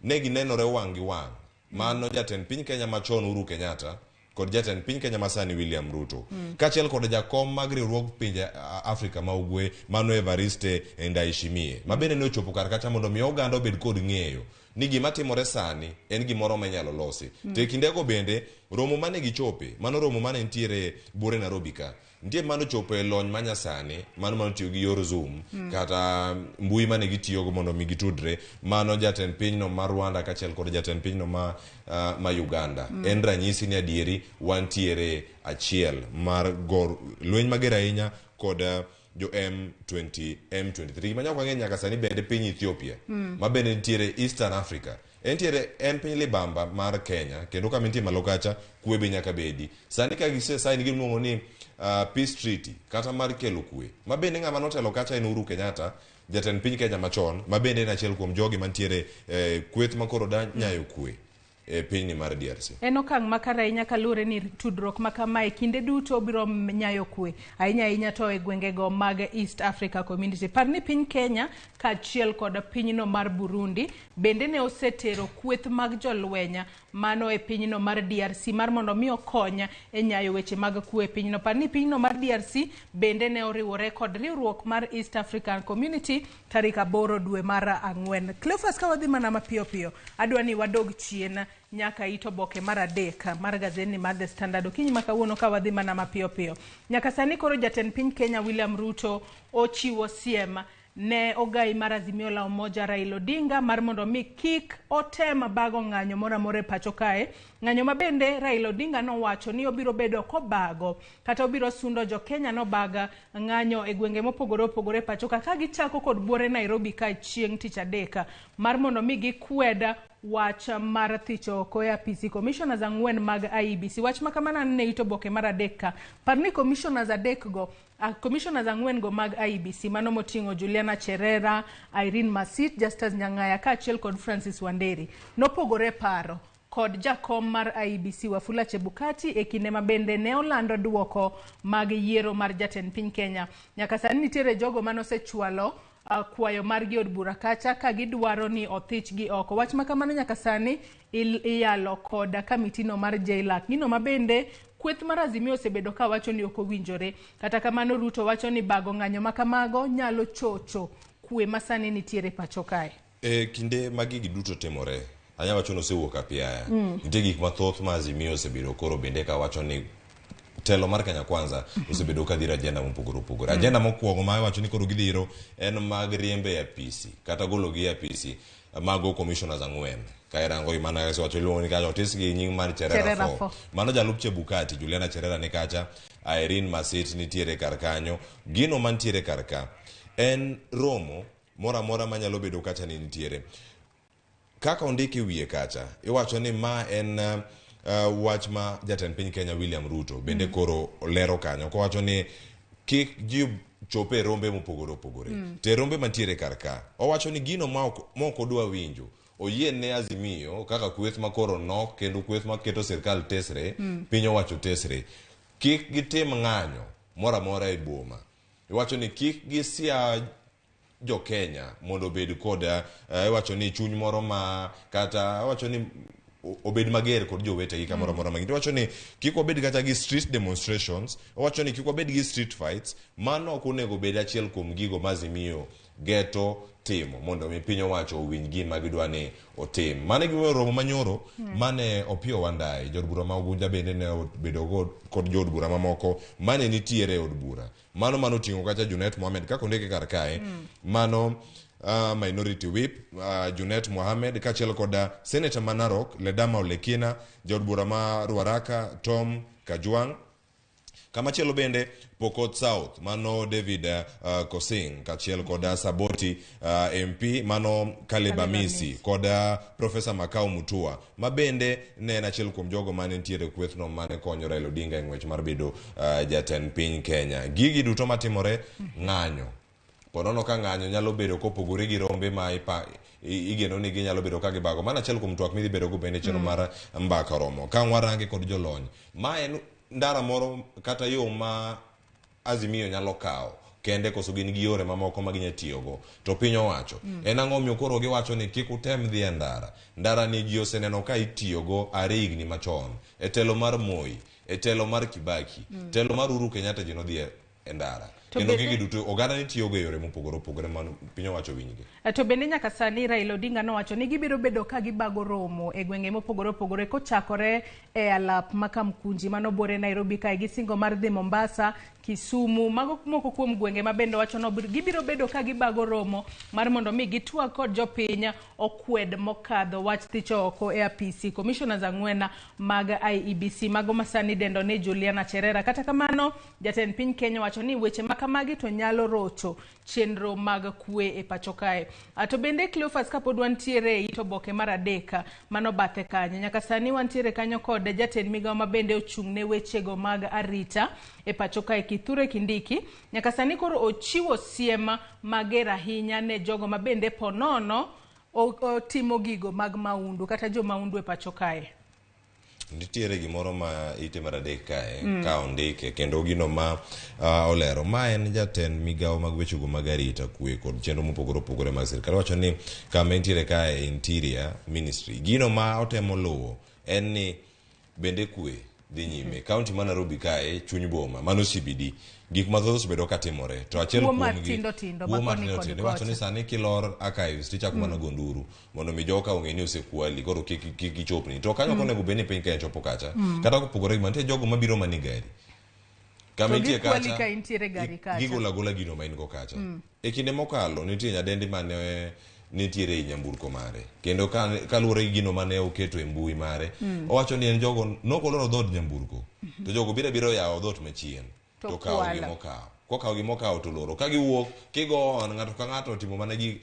ne ginenore wang' gi wang'. Mano jatend piny Kenya machon Uhuru Kenyatta kod jatend piny Kenya masani William Ruto kaachiel kod jakom mag riwruog pinje Afrika ma ugwe mano Evariste Ndayishimiye ma bende ne ochopo kar kacha mondo mi oganda obed kod ng'eyo ni gima timore sani en gimoro ma inyalo losi. To e kindego bende romo mane gichope mano romo mane nitiere buore Nairobi ka nitie mano chopo e lony manyasani mano mano tiyo gi yor Zoom kata mbui mane gitiyogo mondo mi gitudre mano jatend pinyno ma Rwanda kaachiel kod jatend pinyno ma, ma Uganda. En ranyisi ni adieri wantiere achiel mar gor lweny mager ahinya kod jo M20 M23. Gima nyaka wang'e nyaka sani bende piny Ethiopia ma bende nitiere Eastern Africa entiere en piny libamba mar Kenya kendo kama entie malo kacha kwe be nyaka bedi. Sani ka gise sign gima iluongo ni peace treaty kata mar kelo kwe ma bende ng'ama notelo kacha en Uhuru Kenyatta jatend piny Kenya machon ma bende en achiel kuom jogi mantiere kweth makoro da nyayo kwe e pinyni mar DRC. En okang' makare ahinya kaluwore ni tudruok ma kamae kinde duto biro nyayo kwe ahinya ahinya to e gwengego mag East Africa Community. Par ni piny Kenya kaachiel kod pinyno mar Burundi bende ne osetero kweth mag jolweny mano e pinyno mar DRC mar mondo mi okony e nyayo weche mag kwe e pinyno. Par ni pinyno mar DRC bende ne oriwore kod riwruok mar East African Community tarik 8 dwe mar 4. Cleophas, ka wadhi mana mapiyo piyo, adwa ni wadog chien nyaka it oboke mar 3 mar gazetni mar The Standard. Okinyi ma kawuono ka wadhi mana mapiyo piyo. Nyaka sani koro jatend piny Kenya William Ruto ochiwo siem ne ogai mar Azimio la Umoja Raila Odinga mar mondo mi kik otem bago ng'anyo moro amora e pacho kae. Ng'anyo ma bende Raila Odinga nowacho ni obiro bedo kobago kata obiro sundo jo Kenya nobaga ng'anyo e gwenge mopogore opogore e pacho ka, ka gichako kod buore Nairobi kae chieng' tich adek mar mondo mi gikwed wach mar thicho oko e apisi commissioners 4 mag IEBC. Wach ma kamano aneno e it oboke mar 3 ka. Par ni commissioners 3 go, commissioners 4 go mag IEBC mano moting'o Juliana Cherera, Irene Masit, Justus Nyang'aya kaachiel kod Francis Wanderi nopogore paro kod jakom mar IEBC Wafula Chebukati e kinde ma bende ne olando duoko mag yiero mar jatend piny Kenya. Nyaka sani nitiere jogo manosechwalo kwayo margi od bura kacha ka gidwaro ni othichgi oko. Wach ma kamano nyaka sani iyalo kod kamitino mar JLAC. Gino ma bende kweth mar Azimio osebedo ka wacho ni ok owinjore. Kata kamano Ruto wacho ni bago ng'anyo ma kamago nyalo chocho kwe ma sani nitiere pacho kae. E kinde ma gigi duto timore, Anya wacho ni osewuok apiaya. Nitie gik mathoth ma Azimio osebedo koro bende ka wacho ni telo mar Kenya Kwanza osebedo ka dhiro agenda mopogore opogore. Agenda mokwongo ma iwacho ni koro gidhiro en mag riembe e apisi kata gologi e apisi mago commissioners 4. Ka irango gi mana wacho iluongo ni kacha otis gi nying mar Cherera Cherera 4. 4. Mano jalup Chebukati, Juliana Cherera ni kacha, Irene Masit nitiere kar kanyo. Gino mantiere kar ka en romo moro amora manyalo bedo kacha ni nitiere. Kaka ondiki wiye kacha, iwacho ni ma en wach ma jatend piny Kenya William Ruto bende koro olero kanyo kowacho ni kik ji chop e rombe mopogore opogore. To e rombe mantiere kar ka, owacho ni gino ma ok odwa winjo, oyie ne Azimio kaka kweth ma koro nok kendo kweth maketo sirkal tesre, piny owacho tesre, kik gitim ng'anyo moro amora e boma. Iwacho ni kik gisia jo Kenya mondo obed kod iwacho ni chuny moro ma kata iwacho ni obed mager kod jowetegi kamoro amora ma gintie. Iwacho ni kik wabed kata gi street demonstrations, iwacho ni kik wabed gi street fights, mano ok onego bed achiel kuom gigo ma Azimio geto timo mondo mi piny owacho owinj gima gidwa ni otim. Mano e gimomiyo romo manyoro mane Opiyo Wandayi, jaod bura ma Ugunja bende ne obedo go kod jood bura mamoko mane nitiere e od bura. Mano mano oting'o kacha Junet Mohamed kaka ondike kar kae. Mano minority whip Junet Mohamed kaachiel kod senator ma Narok Ledama Olekina, jaod bura ma Ruaraka Tom Kajwang'. Kamachielo bende Pokot South mano David Kosing kaachiel kod Saboti MP mano Caleb Amisi kod Professor Makau Mutua ma bende ne en achiel kuom jogo mane nitiere e kwethno mane konyo Raila Odinga e ng'wech mar bedo jatend piny Kenya. Gigi duto matimore ng'anyo. Ponono ka ng'anyo nyalo bedo kopogore gi rombe ma igeno ni ginyalo bedo ka gibago. Mano achiel kuom twak midhi bedo go bende chenro mar mbaka oromo. Ka warange kod jolony, ma en ndara moro kata yo ma Azimio nyalo kawo kende koso gin gi yore mamoko ma ginya tiyogo. To piny owacho, en ang'o omiyo koro giwacho ni kik utem dhi e ndara. Ndara ni ji oseneno ka itiyogo are higni machon. E telo mar Moi, e telo mar Kibaki, telo mar Uhuru Kenyatta ji nodhi e ndara. Kendo gigi duto oganda ni tiyogo e yore mopogore opogore ma piny owacho winjgi. To bende nyaka sani Raila Odinga nowacho ni gibiro bedo ka gibago romo e gwenge mopogore opogore kochakore e alap ma Kamkunji mano buore Nairobi kae gi singo mar dhi Mombasa, Kisumu, mago moko kuom gwenge ma bende wacho no gibiro bedo ka gibago romo mar mondo mi gitwag kod jopiny okwed mokadho wach thicho oko e apisi commissioners 4 mag IEBC mago masani idendo ni Juliana Cherera. Kata kamano jatend piny Kenya wacho ni weche ma kamagi to nyalo rocho chenro mag kwe e pacho kae. To bende Cleophas kapod wantiere e it oboke mar 3 mano bathe kanyo nyaka sani wantiere kanyo kod jatend migawo ma bende ochung' ne wechego mag arita e pacho kae Kithure Kindiki. Nyaka sani koro ochiwo siem mager ahinya ne jogo ma bende ponono otimo gigo mag maundu kata jo maundu e pacho kae. Nitiere gimoro ma ite mar 3 kae ka ondike kendo gino ma olero ma en jatend migawo mag wechego mag arita kwe kod chenro mopogore opogore mag sirkal. Owacho ni kama entiere kae Interior Ministry gino ma otemo luwo en ni bende kwe dhi nyime. County ma Nairobi kae chuny boma mano CBD gik mathoth osebedo katimore to achiel kuom gi wuo mar tindo tindo iwacho ni sani kilor archives tichako mana gonduru mondo mi joka ong'e ni osekwali koro kik gichopni. To kanyo ok onego bed ni piny Kenya chopo kacha. Kata kopogore gi mano nitie jogo mabiro mani gari kama intie kacha gigolo agola gino ma in go kacha. E kinde mokalo nitie nyadendi mane nitiere e nyamburko mare kendo kaluwore gi gino mane oketo e mbui mare owacho ni en jogo nokoloro dhood nyamburko to jogo biro biro yawo dhoot machien to kawo gimokawo kokawo gimokawo to loro ka giwuok kigo on ng'ato ka ng'ato otimo mana gi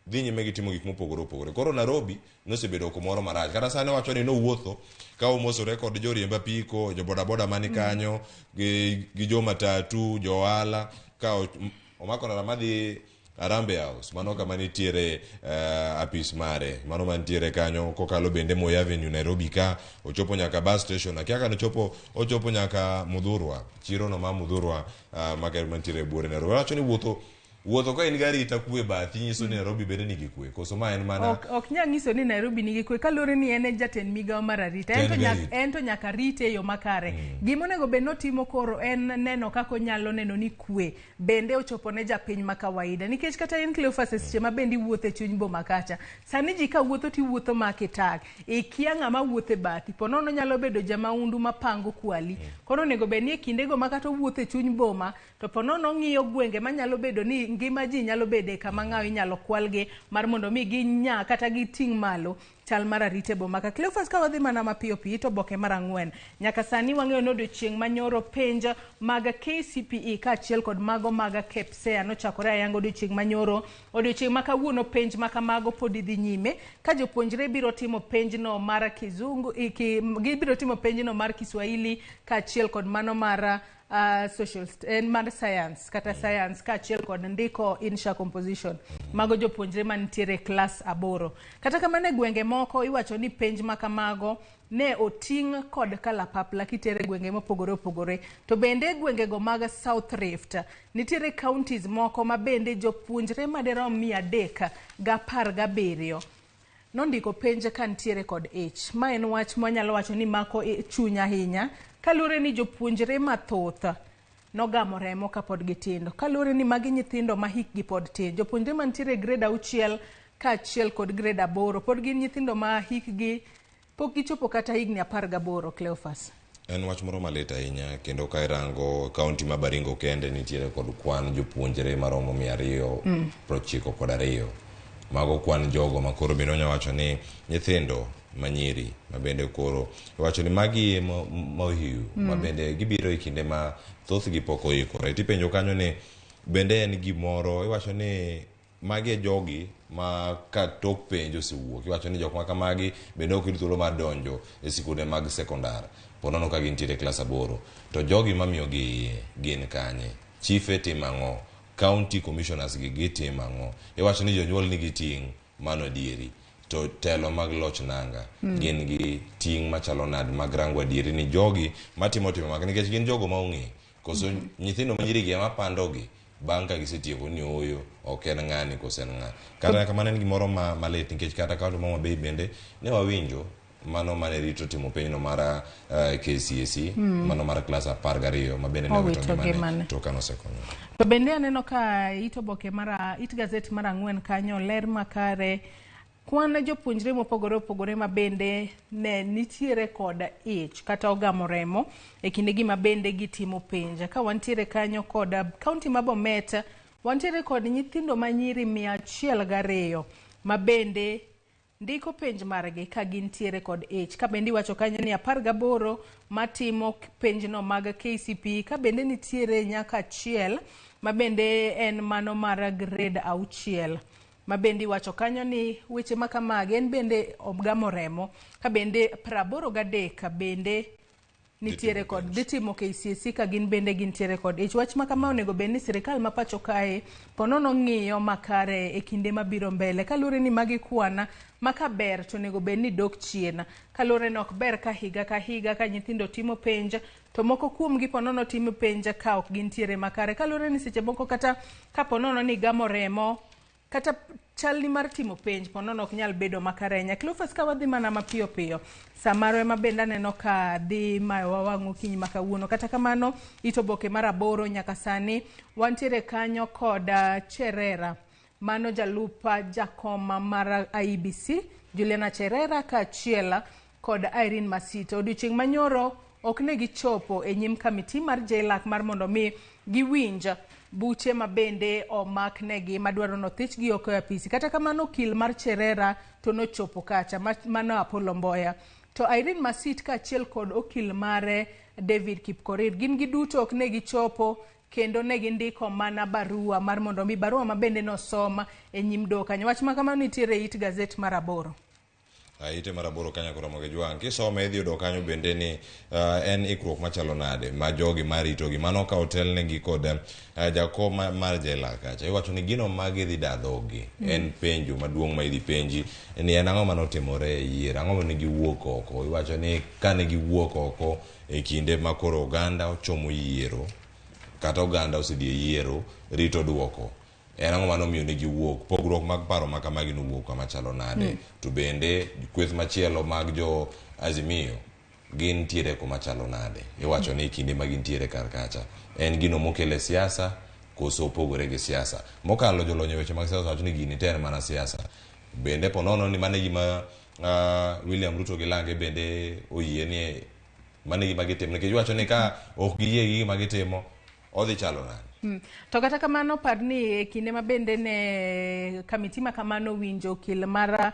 dhi nyime gi timo gik mopogore opogore. Koro Nairobi nosebedo kumoro marach. Kata sani wacho ni nowuotho ka omosore kod joriemb apiko, jo bodaboda mani kanyo, gi jo matatu, jo ohala ka omako ndara madhi Harambee House, mano kama nitiere apis mare, mano mantiere kanyo kokalo bende Moi Avenue Nairobi ka ochopo nyaka bus station, akia ka nochopo ochopo nyaka Muthurwa, chiro no ma Muthurwa mantiere buore Nairobi. Wacho ni wuotho Wuotho ka in gi arita kwe bathi nyiso ni Nairobi bende nigi kwe. Koso ma en mana Ok nyal nyiso ni Nairobi nigi kwe kaluwore ni en e jatend migawo mar arita. En gi arita. En to nyaka rite e yo makare. Gima onego bed ni otimo koro en neno kaka onyalo neno ni kwe bende ochopo ne japiny ma kawaida. Nikech kata in Cleophas e seche ma bende iwuotho e chuny boma kacha, sani ji ka wuotho to iwuotho ma kitak. Ikia ng'ama wuotho e bathi. Po nono nyalo bedo jamaundu mapango kwali. Koro onego bed ni e kindego ma kata owuotho e chuny boma, to po nono ong'iyo gwenge manyalo bedo ni ngima ji nyalo bede kama ng'awo inyalo kwalgi mar mondo mi ginya kata giting' malo chal mar arita e boma ka. Cleophas, ka wadhi mana mapiyo piyo ito oboke mar 4, nyaka sani wang'eyo ni odiochieng' manyoro penj mag KCPE kaachiel kod mago mag KPSEA nochakore ayanga odiochieng' manyoro. Odiochieng' ma kawuono penj ma kamago pod dhi nyime ka jopuonjre biro timo penjno mar kizungu, gibiro timo penjno mar Kiswahili kaachiel kod mano mar social en mar science kata science kaachiel kod ndiko insha composition. Mago jopuonjre manitiere e klas 8. Kata kamano e gwenge moko iwacho ni penj ma kamago ne oting' kod kalapapla kitere gwenge mopogore opogore. To bende gwengego mag South Rift nitiere counties moko ma bende jopuonjre madirom 317 nondiko penj ka nitiere kod ich. Ma en wach mwanyalo wacho ni mako chuny ahinya kaluwore ni jopuonjre mathoth nogamo remo kapod gitindo. Kaluwore ni magi nyithindo ma hikgi pod tin. Jopuonjre mantiere e grade 6 kaachiel kod grade 8 pod gin nyithindo ma hikgi pok gichopo kata higni 18, Cleophas. En wach moro malit ahinya kendo ka irango kaunti ma Baringo kende nitiere kod kwan jopuonjre maromo 292. Mago kwan jogo ma koro bende onya wacho ni nyithindo manyiri ma bende koro iwacho ni magi mohiu ma bende gibiro e kinde ma thothgi pok oikore. Tipenjo kanyo ni bende en gimoro iwacho ni magi e jogi ma ka tok penj osewuok iwacho ni jok ma kamagi bende ok yud thuolo mar donjo e sikunde mag sekondar po nono ka gintiere e klas 8. To jogi mamiyogi iye gin kanye? Chife timo ang'o? County commissioners gi gitimo ang'o? Iwacho ni jonyuol nigi ting', mano adieri. To telo mag loch nanga gin gi ting' machalo nade mag rango adieri ni jogi matimo timbe mag nikech gin jogo ma ong'e koso nyithindo manyiri gi ema pandogi bang' ka gisetieko ni ooyo ok en ng'ani koso en ng'a. Kata kamano en gimoro malit nikech kata kaunti ma Homa Bay bende ne wawinjo mano mane rito timo penjno mar KCSE mano mar klas 12 ma bende ne owito ngimane to ka nosekonyore. To bende aneno ka it oboke mar it gazet mar 4 kanyo ler makare kwan jopuonjre mopogore opogore ma bende ne nitiere kod ich kata ogamo remo e kindegi ma bende gitimo penj. Ka wantiere kanyo kod kaunti ma Bomet, wantiere kod nyithindo manyiri 102 ma bende ndiko penj margi ka gintiere kod ich. Ka bende iwacho kanyo ni 18 matimo penjno mag KCPE, ka bende nitiere nyaka 1 ma bende en mano mar grade 6. Ma bende iwacho kanyo ni weche ma kamagi en bende ogamo remo, ka bende 83 bende nitiere kod dhi timo KCSE ka gin bende gintiere kod ich. Wach ma kama onego bed ni sirikal ma pacho kae ponono ng'iyo makare e kinde mabiro mbele, kaluwore ni magi kwana ma ka ber to onego bed ni dok chien, kaluwore ni ok ber ka higa ka higa ka nyithindo timo penj to moko kuomgi ponono timo penj ka ok gintiere makare, kaluwore ni seche moko kata ka ponono ni gamo remo kata chalni mar timo penj ponono ok nyal bedo makare ahinya. Cleophas, ka wadhi mana mapiyo piyo samaro ema bende aneno ka dhi mayowa wang' okinyi ma kawuono. Kata kamano it oboke mar 8 nyaka sani wantiere kanyo kod Cherera, mano jalup jakoma mar IEBC Juliana Cherera kaachiel kod Irene Masito. Odiochieng' manyoro ok ne gichopo e nyim kamiti mar JLAC mar mondo mi giwinj buche ma bende omaknegi madwaro nothichgi oko e apisi. Kata kamano okil mar Cherera to nochopo kacha, mano Apollo Mboya. To Irene Masit kaachiel kod okil mare David Kipkorir gin giduto ok ne gichopo kendo ne gindiko mana barua mar mondo mi barua ma bende nosom e nyim doho kanyo. Wach ma kamano nitiere e it gazet mar 8. Ite mar 8 kanyo koro Ramogi Jwang'. Kisome idhi yudo kanyo bende ni en ikruok machalo nade ma jogi maritogi mano ka otelnegi kod jakom mar jela kacha. Iwacho ni gino ma gidhi da dhogi en penjo maduong' ma idhi penji ni en ang'o manotimore e yiero, ang'o mane giwuok oko. Iwacho ni kane giwuok oko e kinde ma koro oganda ochomo yiero kata oganda osedhi e yiero rito duoko. En ang'o manomiyo ne giwuok? Pogruok mag paro ma kamagi nowuok kama chalo nade? To bende kweth machielo mag jo Azimio gintiere kuma chalo nade? Iwacho ni kinde ma gintiere kar kacha en gino mokele siasa koso opogore gi siasa. Mokalo jolony e weche mag siasa wacho ni gini te en mana siasa. Bende ponono ni mano e gima William Ruto gi lange bende oyie ni mano e gima gitimo nikech iwacho ni ka ok giyie gi gima gitimo odhi chalo nade? To kata kamano par ni e kinde ma bende ne kamiti ma kamano winjo okil mar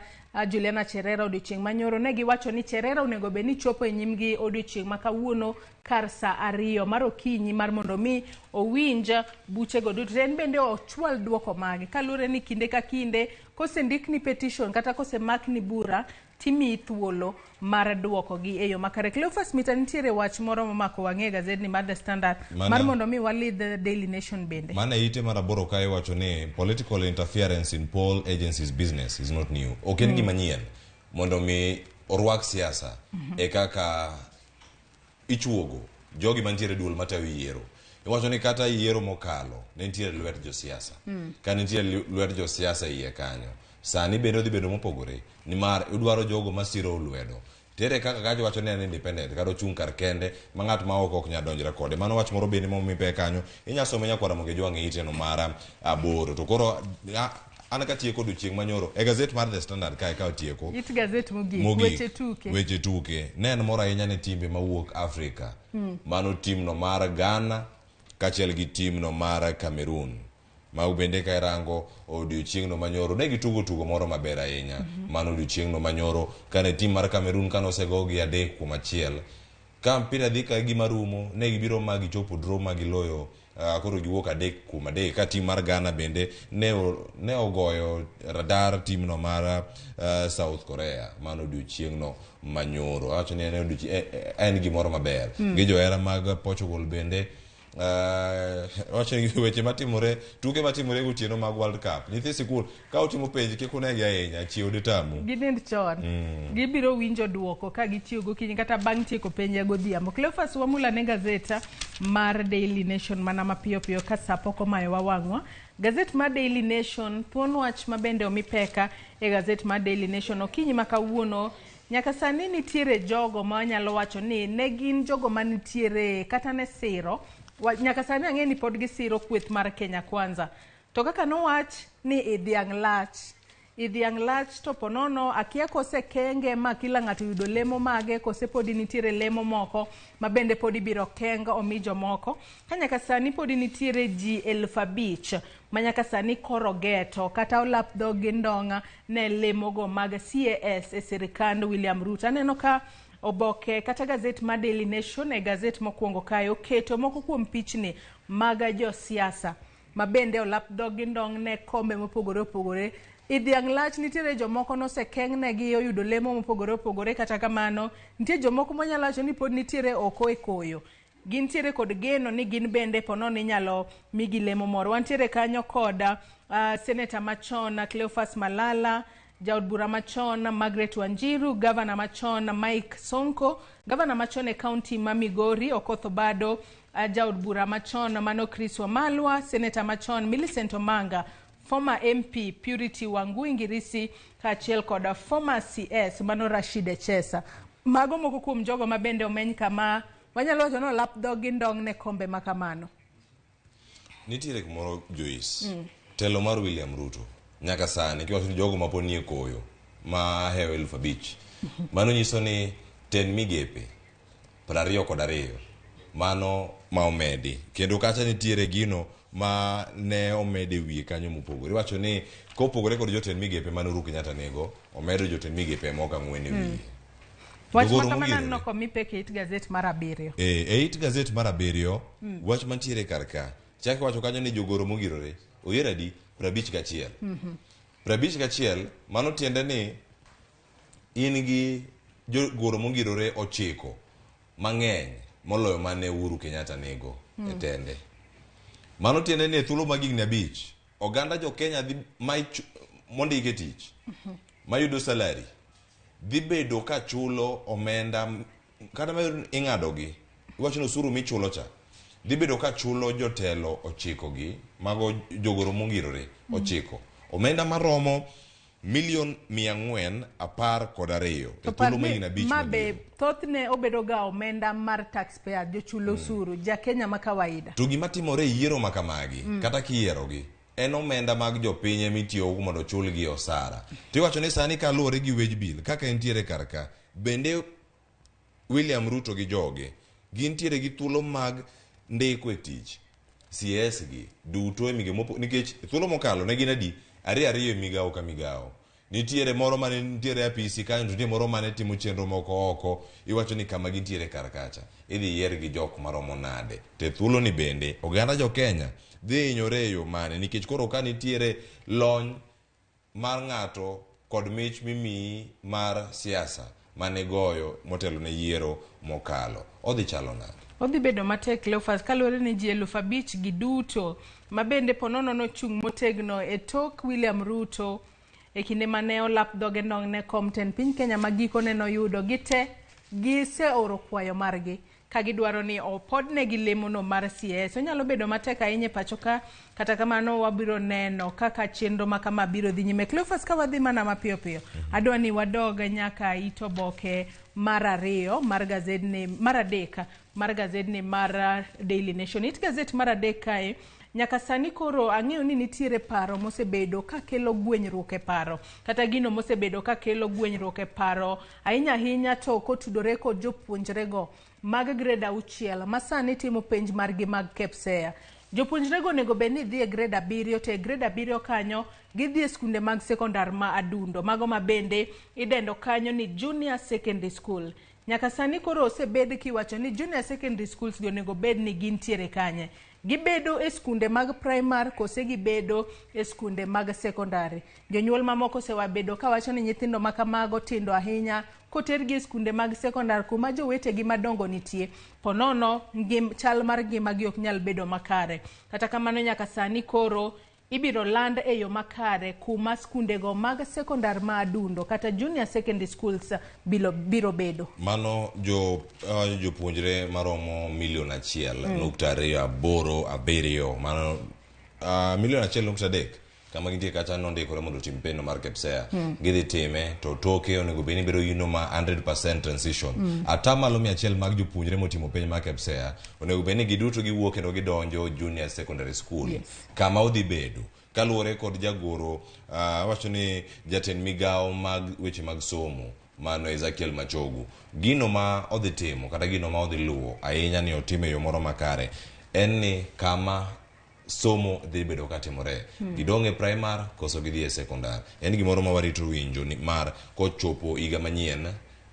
Juliana Cherera odiochieng' manyoro ne giwacho ni Cherera onego bed ni chopo e nyimgi odiochieng' ma kawuono kar saa 2 mar okinyi mar mondo mi owinj buchego duto. En bende ochwal duoko mage kaluwore ni kinde ka kinde kosendikni petition kata kosemakni bura timiyi thuolo mar duokogi e yo makare. Cleophas Mita, nitiere wach moro momako wang'e e gazedni mar The Standard mar mondo mi walidh Daily Nation bende. Mana ite mar 8 ka iwacho ni political interference in poll agencies business is not new. Ok en gima nyien mondo mi orwak siasa e kaka ichuogo jogi mantiere duol matayo yiero. Iwacho ni kata yiero mokalo ne nitiere lwet josiasa. Ka nitiere lwet josiasa iye kanyo, sani bende odhi bedo mopogore nimar idwaro jogo masiro lwedo. Tere kaka kacho wacho ni en independent kata ochung' kar kende ma ng'at ma oko ok nyal donjre kode. Mano wach moro bende momi pek kanyo. Inya some nyakwara mondo ijwang' e iteno mar 8. To koro an katieko odiochieng' manyoro e gazet mar The Standard kae ka otieko. It gazet mogik, weche tuke. Weche tuke. Ne en moro ahinya ne timbe mawuok Afrika. Mano timno mar Ghana kaachiel gi timno mar Cameroon. Mago bende ka irango odiochieng'no manyoro ne gitugo tugo moro maber ahinya. Mano odiochieng'no manyoro kane tim mar Cameroon kane osegogi 3-1 ka mpira dhi ka gima rumo ne gibiro ma gichopo draw ma giloyo koro giwuok 3-3 ka tim mar Ghana bende ne ogoyo radar timno mar South Korea. Mano odiochieng'no manyoro. Awacho ni en gimoro maber. Gi johera mag Portugal bende wacho ni weche matimore tuke matimore gotieno mag World Cup nyithi sikul ka utimo penj kik unegi ahinya chiew ditamu Ginind chon. Gibiro winjo duoko ka gichiew gokinyi kata bang' tieko penj godhiambo. Cleophas Wamula ne gazeta mar Daily Nation mana mapiyo piyo ka sa pok omayowa wang'wa. Gazet mar Daily Nation thuon wach ma bende omi peka e gazet mar Daily Nation okinyi ma kawuono. Nyaka sani nitiere jogo ma nyalo wacho ni ne gin jogo manitiere kata ne siro. Nyaka sani ang'e ni pod gisiro kweth mar Kenya Kwanza. To kaka nowach ni idhiang' lach. Idhiang' lach to ponono akia kose kenge ma kila ng'ato yudo lemo mage kose podi nitiere lemo moko ma bende podi biro keng omi jomoko. Ka nyaka sani podi nitiere ji 5,000 ma nyaka sani koro geto kata olap dhog gi ndong'a ne lemogo mag CAS e sirikand William Ruto. Aneno ka oboke kata gazet mar Daily Nation e gazet mokwongo kae oketo moko kuom pichni mag josiasa ma bende olap dhog gi ndong' ne kombe mopogore opogore. Idhiang' lach nitiere jomoko nosekeng'negi oyudo lemo mopogore opogore, kata kamano nitie jomoko manyalo wacho ni pod nitiere oko e koyo. Gintiere kod geno ni gin bende ponono inyalo migi lemo moro. Wantiere kanyo kod seneta machon Cleophas Malala, jaod bura machon Margaret Wanjiru, gavana machon Mike Sonko, gavana machon e kaunti ma Migori Okoth Obado, jaod bura machon mano Chris Wamalwa, seneta machon Millicent Omanga, former MP Purity Wangui Ngirisi kaachiel kod former CS mano Rashid Echesa. Mago moko kuom jogo ma bende omeny kama wanyalo wacho ni olap dhog gi ndong' ne kombe ma kamano. Nitiere kumoro Joyce. Telo mar William Ruto nyaka sani kiwacho ni jogo mapod nie koyo ma hewo 5,000. Mano nyiso ni tend migepe 22 mano ma omedi kendo kacha nitiere gino ma ne omedi wiye kanyo mopogore. Iwacho ni kopogore kod jotend migepe mane Uhuru Kenyatta nego, omedo jotend migepe moko 4 e wiye. Wach ma kamano aneno komi pek e it gazet mar 7. E it gazet mar 7, wach mantiere kar ka. Chak wacho kanyo ni jogoro mogirore oyier adi 51. 51 mano tiende ni in gi jogoro mogirore 9 mang'eny moloyo mane Uhuru Kenyatta nego e tende. Mano tiende ni e thuolo mag higni 5 oganda jo Kenya dhi mondike tich mayudo salary dhi bedo ka chulo omenda kata ma ing'adogi iwacho ni osuru michulo cha Dhi bedo ka chulo jotelo 9 gi mago jogoro mongirore 9. Omenda maromo milion 412 e thuolo ma higni 5 Ma be thothne obedo ga omenda mar taxpayer, jochul osuru, ja Kenya ma kawaida. To gima timore e yiero ma kamagi, kata kiyierogi, en omenda mag jopiny ema itiyogo mondo ochulgi osara. To iwacho ni sani kaluwore gi wage bill kaka entiere kar ka, bende William Ruto gi joge gintiere gi thuolo mag ndiko e tich CS gi duto e migepe nikech thuolo mokalo ne gin adi? 2 e migawo ka migawo. Nitiere moro mane nitiere e apisi kanyo to nitie moro mane timo chenro moko oko. Iwacho ni kama gintiere kar kacha idhi yier gi jok maromo nade. To e thuolo ni bende oganda jo Kenya dhi hinyore e yo mane nikech koro ka nitiere lony mar ng'ato kod mich mimiyi mar siasa mane goyo motelo ne yiero mokalo. Odhi chalo nade? Odhi bedo matek Cleophas kaluwore ni ji 5,000 gi duto ma bende ponono nochung' motegno e tok William Ruto e kinde mane olap dhoge ndong' ne kom tend piny Kenya ma gikone noyudo gite giseoro kwayo margi ka gidwaro ni opodnegi lemono mar CS. Onyalo bedo matek ahinya e pacho ka, kata kamano wabiro neno kaka chenro ma kama biro dhi nyime. Cleophas, ka wadhi mana mapiyo piyo, adwa ni wadog nyaka it oboke mar 2 mar gazedni, mar 3 mar gazedni mar Daily Nation. It gazet mar 3 kae, nyaka sani koro ang'eyo ni nitiere paro mosebedo kakelo gwenyruok e paro, kata gino mosebedo kakelo gwenyruok e paro ahinya ahinya to kotudore kod jopuonjrego mag grade 6 ma sani timo penj margi mag KPSEA. Jopuonjrego onego bed ni dhi e grade 7 to e grade 7 kanyo gidhi e skunde mag sekondar ma Adundo, mago ma bende idendo kanyo ni junior secondary school. Nyaka sani koro osebed kiwacho ni junior secondary schools gi onego bed ni gintiere kanye. Gibedo e skunde mag primary kose gibedo e skunde mag secondary. Jonyuol mamoko osewabedo kawacho ni nyithindo ma kamago tindo ahinya kotergi e skunde mag secondary kuma jowetegi madongo nitie, ponono chal mar ngimagi ok nyal bedo makare. Kata kamano nyaka sani koro ibiro land e yo makare kuma skundego mag sekondar ma Adundo kata junior secondary schools biro bedo. Mano jopuonjre maromo milion 1.287, mano milion 1.3 kama gintie kacha nondikore mondo otim penjo mar KPSEA. Gidhi time to toke onego bed ni bedo gino ma 100% transition. Atamalo 100 mag jopuonjre motimo penj mar KPSEA onego bed ni giduto giwuok kendo gidonjo junior secondary school. Kama odhi bedo kaluwore kod jagoro wacho ni jatend migawo mag weche mag somo mano Ezekiel Machogu, gino ma odhi timo kata gino ma odhi luwo ahinya ni otime e yo moro makare en ni kama somo dhi bedo katimore. Gidong' e primar koso gidhi e sekondar. En gimoro ma warito winjo ni mar kochopo higa manyien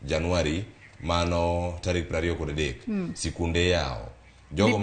Januari mano tarik 23 sikunde yawo. Jogo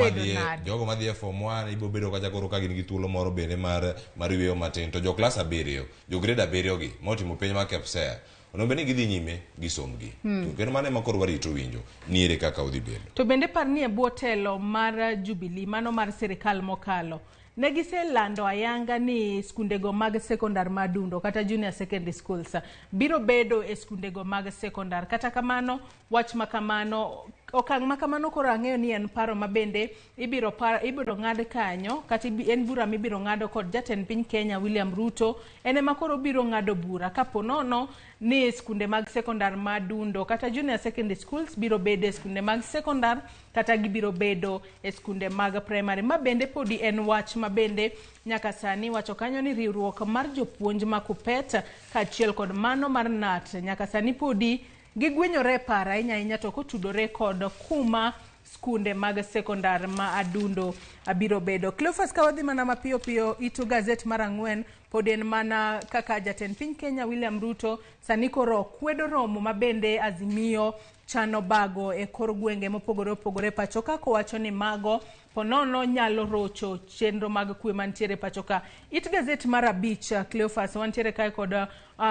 madhi e form 1 ibiro bedo kacha koro ka gin gi thuolo moro bende mar yweyo matin, to jo klas 7, jo grade 7 gi motimo penj mar KPSEA onego bed ni gidhi nyime gi sombgi. To kendo mano ema koro warito winjo ni ere kaka odhi bedo. To bende par ni e bwo telo mar Jubilee, mano mar sirikal mokalo, ne giselando ayanga ni skundego mag sekondar ma Adundo kata junior secondary schools biro bedo e skundego mag sekondar. Kata kamano, wach ma kamano, okang' ma kamano koro ang'eyo ni en paro ma bende ibiro ng'ad kanyo, kata en bura mibiro ng'ado kod jatend piny Kenya William Ruto. En ema koro biro ng'ado bura kapo nono ni skunde mag sekondar ma Adundo kata junior secondary schools biro bedo e skunde mag sekondar kata gibiro bedo e skunde mag primary. Ma bende podi en wach ma bende nyaka sani wacho kanyo ni riwruok mar jopuonj ma KUPPET kaachiel kod mano mar KNUT nyaka sani podi gigwenyore e paro ahinya ahinya to kotudore kod kuma skunde mag sekondar ma Adundo biro bedo. Cleophas, ka wadhi mana mapiyo piyo ito gazet mar 4, pod en mana kaka jatend piny Kenya William Ruto sani koro kwedo romo ma bende Azimio chano bago e kor gwenge mopogore opogore pacho ka, kowacho ni mago ponono nyalo rocho chenro mag kwe mantiere pacho ka. It gazet mar 5, Cleophas, wantiere kae kod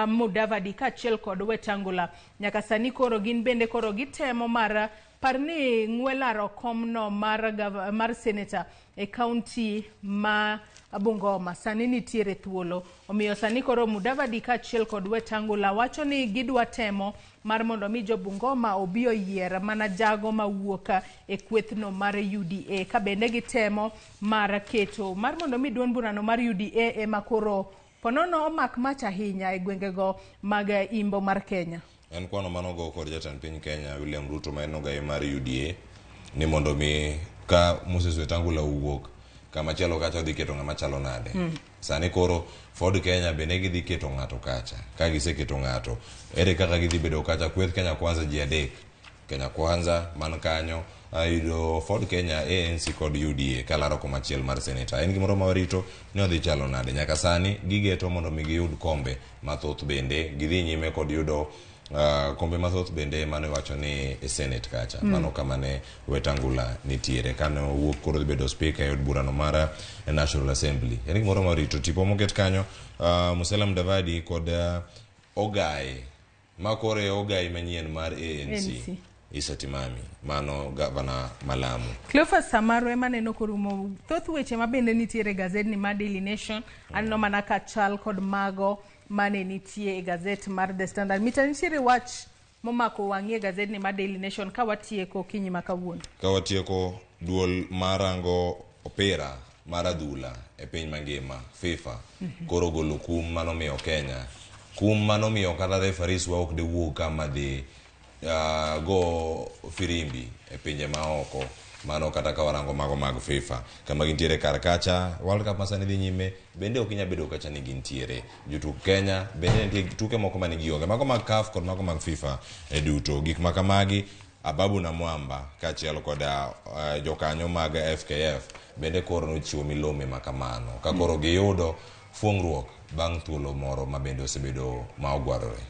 Mudavadi kaachiel kod Wetangula. Nyaka sani koro gin bende koro gitemo mar par ni ng'we laro komno mar senator e county ma Bungoma sani nitiere thuolo. Omiyo sani koro Mudavadi kaachiel kod Wetangula wacho ni gidwa temo mar mondo mi jo Bungoma obi oyier mana jago mawuok e kwethno mar UDA, ka bende gitemo mar keto mar mondo mi duond burano mar UDA ema koro ponono omak mach ahinya e gwengego mag imbo mar Kenya. En kwano manogo kod jatend piny Kenya William Ruto ma en ogaye mar UDA ni mondo mi ka Moses Wetangula owuok kama chielo kacha odhi keto ng'ama chalo nade. Sani koro Ford Kenya bende gidhi keto ng'ato kacha. Ka giseketo ng'ato, ere kaka gidhi bedo kacha? Kweth Kenya Kwanza ji adek. Kenya Kwanza man kanyo ayudo Ford Kenya, ANC kod UDA kalaro komachiel mar seneta. En gimoro ma warito ni odhi chalo nade. Nyaka sani gigeto mondo mi giyud kombe mathoth bende gidhi nyime kod yudo kombe mathoth bende mano iwacho ni e Senate kacha. Mano kama ne Wetangula nitiere kane owuok koro dhi bedo speaker e od burano mar National Assembly. En gimoro ma warito. Tipo moket kanyo Musalia Mudavadi kod Ogaye ma koro e ogai manyien mar ANC. ANC. Issa Timami mano gavana ma Lamu. Cleophas Samaro ema neno korumo thoth weche ma bende nitiere e gazetni mar Daily Nation aneno mana ka chal kod mago mane nitie e gazet mar The Standard. Mita nitiere wach momako wang'i e gazetni mar Daily Nation ka watieko okinyi ma kawuono. Ka watieko duol marango opira mar adhula e piny mangima FIFA koro golo kum manomiyo Kenya, kum manomiyo kata referees wa ok dewuog kama dhi go firimbi e pinje maoko. Mano kata ka warango mago mag FIFA kama gintiere kar kacha World Cup masani dhi nyime bende ok inyal bedo kacha ni gintiere jotuk Kenya bende nitie tuke moko mane gionge mago mag CAF kod mago mag FIFA e duto gik ma kamagi Ababu na Mwamba kaachiel kod jokanyo mag FKF bende koro nochiwo milome ma kamano ka koro giyudo fuong'ruok bang' thuolo moro ma bende osebedo ma ogwarore.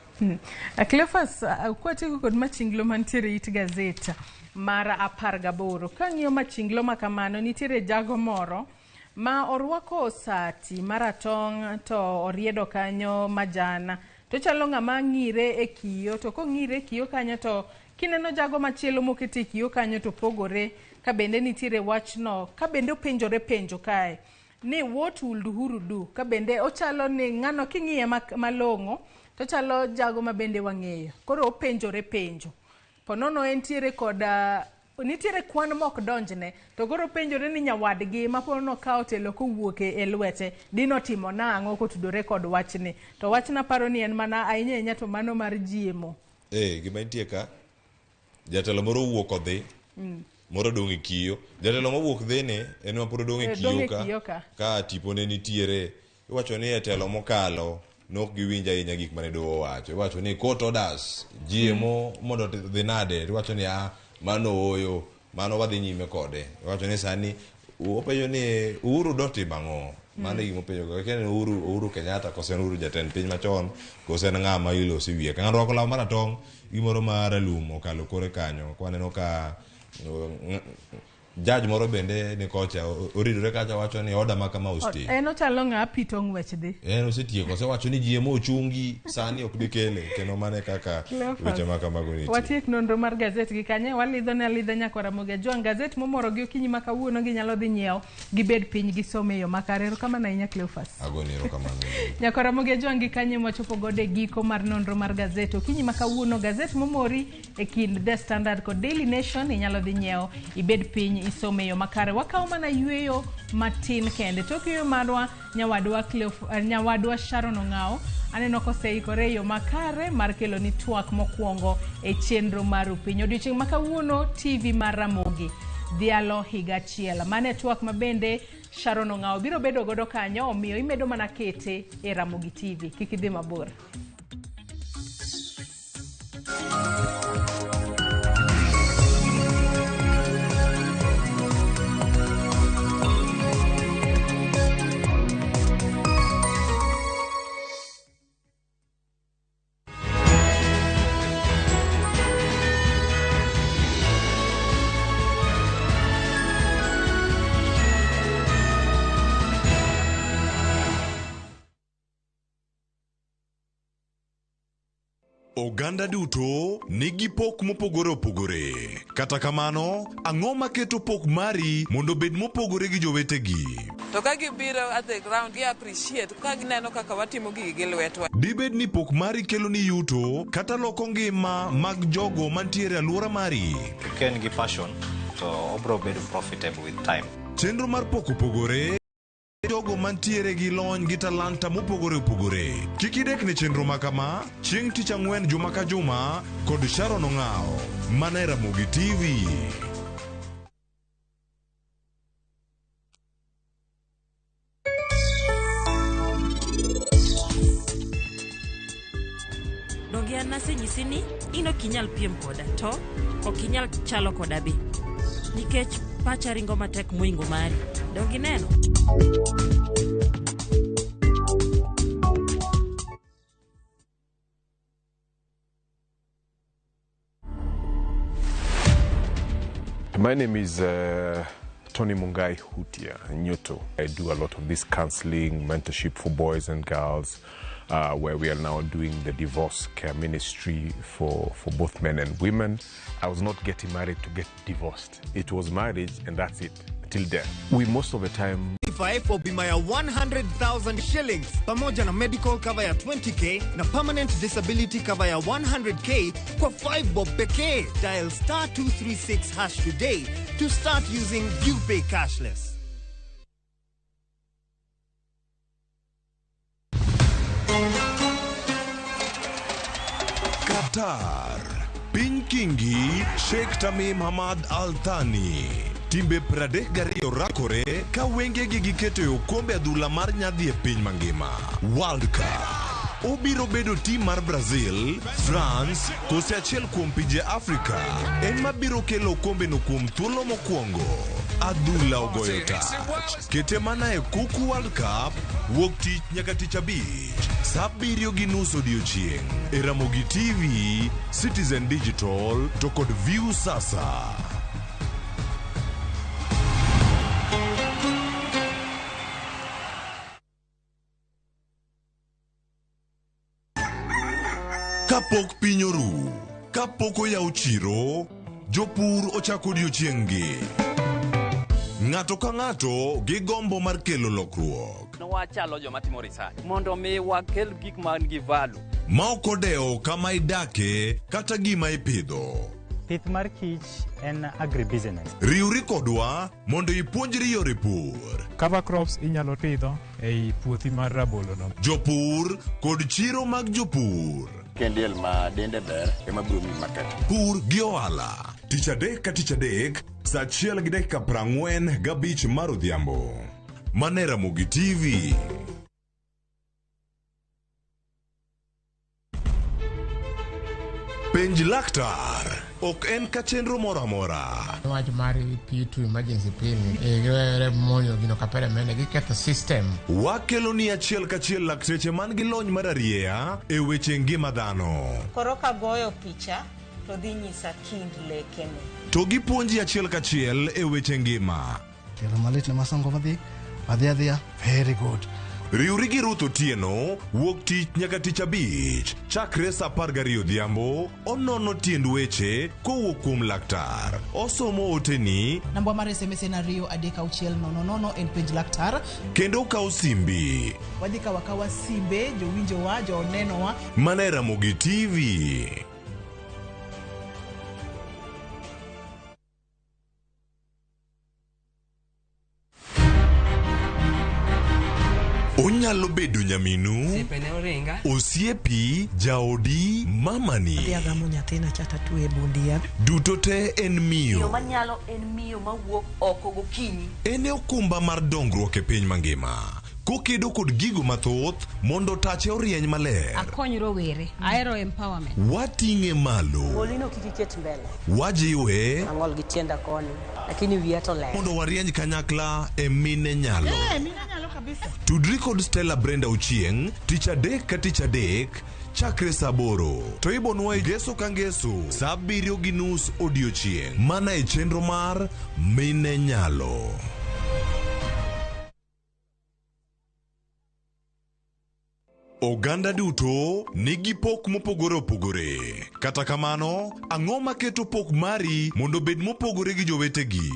Cleophas, kwatieko kod machinglo mantiere it gazet mar 18. Kang'iyo machinglo ma kamano, nitiere jago moro ma orwako sati maratong' to oriedo kanyo majan to chalo ng'ama ng'ire e kiyo, to kong'ire e kiyo kanyo to kineno jago machielo mokete e kiyo kanyo to pogore, ka bende nitiere wachno, ka bende openjore penjo kae ni what would Uhuru do, ka bende ochalo ni ng'ano king'iye malong'o to chalo jago ma bende wang'eyo, koro openjore penjo ponono entiere kod nitiere kwan mok donjne to koro penjore ni nyawadgi ma ponono kawo telo kowuok e lwete dino timo nang'o kotudore kod wachni, to wachna paro ni en mana ahinya ahinya to mano mar GMO. Gima nitie ka jatelo moro owuok odhi moro odong' e kiyo, jatelo mowuok dhine en ma pod odong' e kiyo ka tipone nitiere. Iwacho ni e telo mokalo nok giwinj ahinya gik mane doho owacho. Iwacho ni court orders GMO mondo dhi nade, iwacho ni mano oyo, mano wadhi nyime kode. Iwacho ni sani openjo ni Uhuru dotimo ang'o? Mano e gima openjo. Akia ni Uhuru Kenyatta kose en Uhuru jatend piny machon kose en ng'ama ilose wiye. Ka ng'ato orwako law maratong' gimoro ma ralum okalo kore kanyo. Kwaneno ka judge moro bende ni kocha oridore kacha wacho ni order ma kama ostay. En ochalo ng'a pito ng'wech dhi. En osetieko, osewacho ni GMO ochungi sani ok dikele, kendo mano kaka weche ma kamago nitie. Watiek nonro mar gazet gi kanye, walidho ne alidha nyaka Ramogi Ajwang'. Gazet momoro gi okinyi ma kawuono ginyalo dhi nyiewo, gibed piny gisome e yo makare. Erokamano ahinya Cleophas. Agoni erokamano. Nyaka Ramogi Ajwang' gi kanye mwachopo godo e giko mar nonro mar gazet okinyi ma kawuono. Gazet momori e kind The Standard kod Daily Nation inyalo dhi nyiewo, ibed piny isome yo makare. Wakawo mana yueyo matin kende. Tok yueyo marwa nyawadwa Sharon Ong'ao aneno koseikore e yo makare mar kelo ni twak mokwongo e chenro mar Rupiny. Odiochieng' ma kawuono TV mar Ramogi dhialo higa achiel. Mano e twak ma bende Sharon Ong'ao biro bedo godo kanyo, omiyo imedo mana kete e Ramogi TV. Kik idhi mabor. Oganda duto nigi pok mopogore opogore. Kata kamano, ang'o maketo pok mari mondo obed mopogore gi jowetegi? To ka gibiro at the ground, gi appreciate ka gineno kaka watimo gigi gi lwetwa. Dibed ni pok mari kelo ni yuto kata loko ngima mag jogo mantiere e alwora mari. Ka en gi passion to obro bedo profitable with time. Chenro mar pok opogore jogo mantiere gi lony gi talanta mopogore opogore. Kik idekne chenro ma kama chieng' tich ang'wen juma ka juma kod Sharon Ong'awo mana e Ramogi TV. Donge an nasenyisi ni in ok inyal piem koda to ok inyal chalo koda be nikech pacha ringo matek moingo mari. Donge ineno? My name is Tony Mungai Hutia Nyoto. I do a lot of this counseling, mentorship for boys and girls, where we are now doing the divorce care ministry for both men and women. I was not getting married to get divorced. It was marriage and that's it, till death. We most of the time Qualify for bima ya 100,000 shillings pamoja na medical cover ya 20K na permanent disability cover ya 100K kwa 5 bob pekee. Dial star 236 hash today to start using UPay Cashless. Qatar. Piny Kingi, Sheikh Tamim Hamad Al Thani. Timbe 32 rakore ka wengegi giketo e okombe adhula mar nyadhi e piny mangima. World Cup. Obiro bedo tim mar Brazil, France, kose achiel kuom pinje Afrika ema biro kelo okombeno kuom thuolo mokwongo. Adhula ogoyo tach. Kete mana e Kuku World Cup wuok tich nyaka tich abich sa 7:30 odiochieng' e Ramogi TV, Citizen Digital to kod View Sasa. Kapok piny oru, kapok oyaw chiro, jopur ochako odiochieng'-gi. Ng'ato ka ng'ato gi gombo mar kelo lokruok. Wachalo joma timo research mondo mi wakel gik man gi value. Ma ok odewo kama idake kata gima ipidho. Pith mar kich en agribusiness. Riwri kodwa mondo ipuonjri yore pur. Cover crops inyalo pidho ei puothi mar rabolo no. Jopur kod chiro mag jopur. Kendiel ma dende ber ema biro miyi market. Pur gi ohala. Tich adek ka tich adek, sa 1:45 mar odhiambo. Mana e Ramogi TV. Penj laktar ok en ka chenro moro amora. Wach mar P2 emergency pill ni giwere monyo gino kapere mene giketho system. Wakelo ni achiel kachiel lakteche man gi lony mar arieya e weche ngima dhano. Koro kagoyo picha to dhi nyisa kind lekene. To gipuonji achiel kachiel e weche ngima. Tielo malit ne masongo madhi adhi adhiya very good. Riwri gi Ruth Otieno wuok tich nyaka tich abich chakre sa 12 odhiambo onono tiend weche kowuok kuom laktar. Osomo oteni Namba mar SMS en 2 3 6 0 0 en penj laktar. kendo okawo simbi. Wadhi kawo akawa simbe jowinjowa jonenowa. Mana e Ramogi TV. Onyalo bedo nyaminu, Osiepene oringa. osiepi, jaodi, mamani. Adhi agamo nyathina cha tatwe e bund yath. Duto te en Miyo miyo. manyalo en miyo mawuok oko gokinyi. En e okumba mar dongruok e piny mangima. Kokedo kod gigo mathoth mondo tache orieny maler. Akony rowere. Ahero empowerment. Wating'e malo. Golino kik iket mbele. Wajiwe Ang'ol gi tienda koni, lakini wiya to ler. mondo warieny kanyakla e mine nyalo. Mine nyalo kabisa. Tudri kod Stella Brenda Ochieng' tich adek ka tich adek chakre sa 8 to ibonwa e ngeso ka ngeso sa 7:30 odiochieng' mana e chenro mar Mine Nyalo. Oganda duto nigi pok mopogore opogore. Kata kamano, ang'o maketo pok mari mondo obed mopogore gi jowetegi?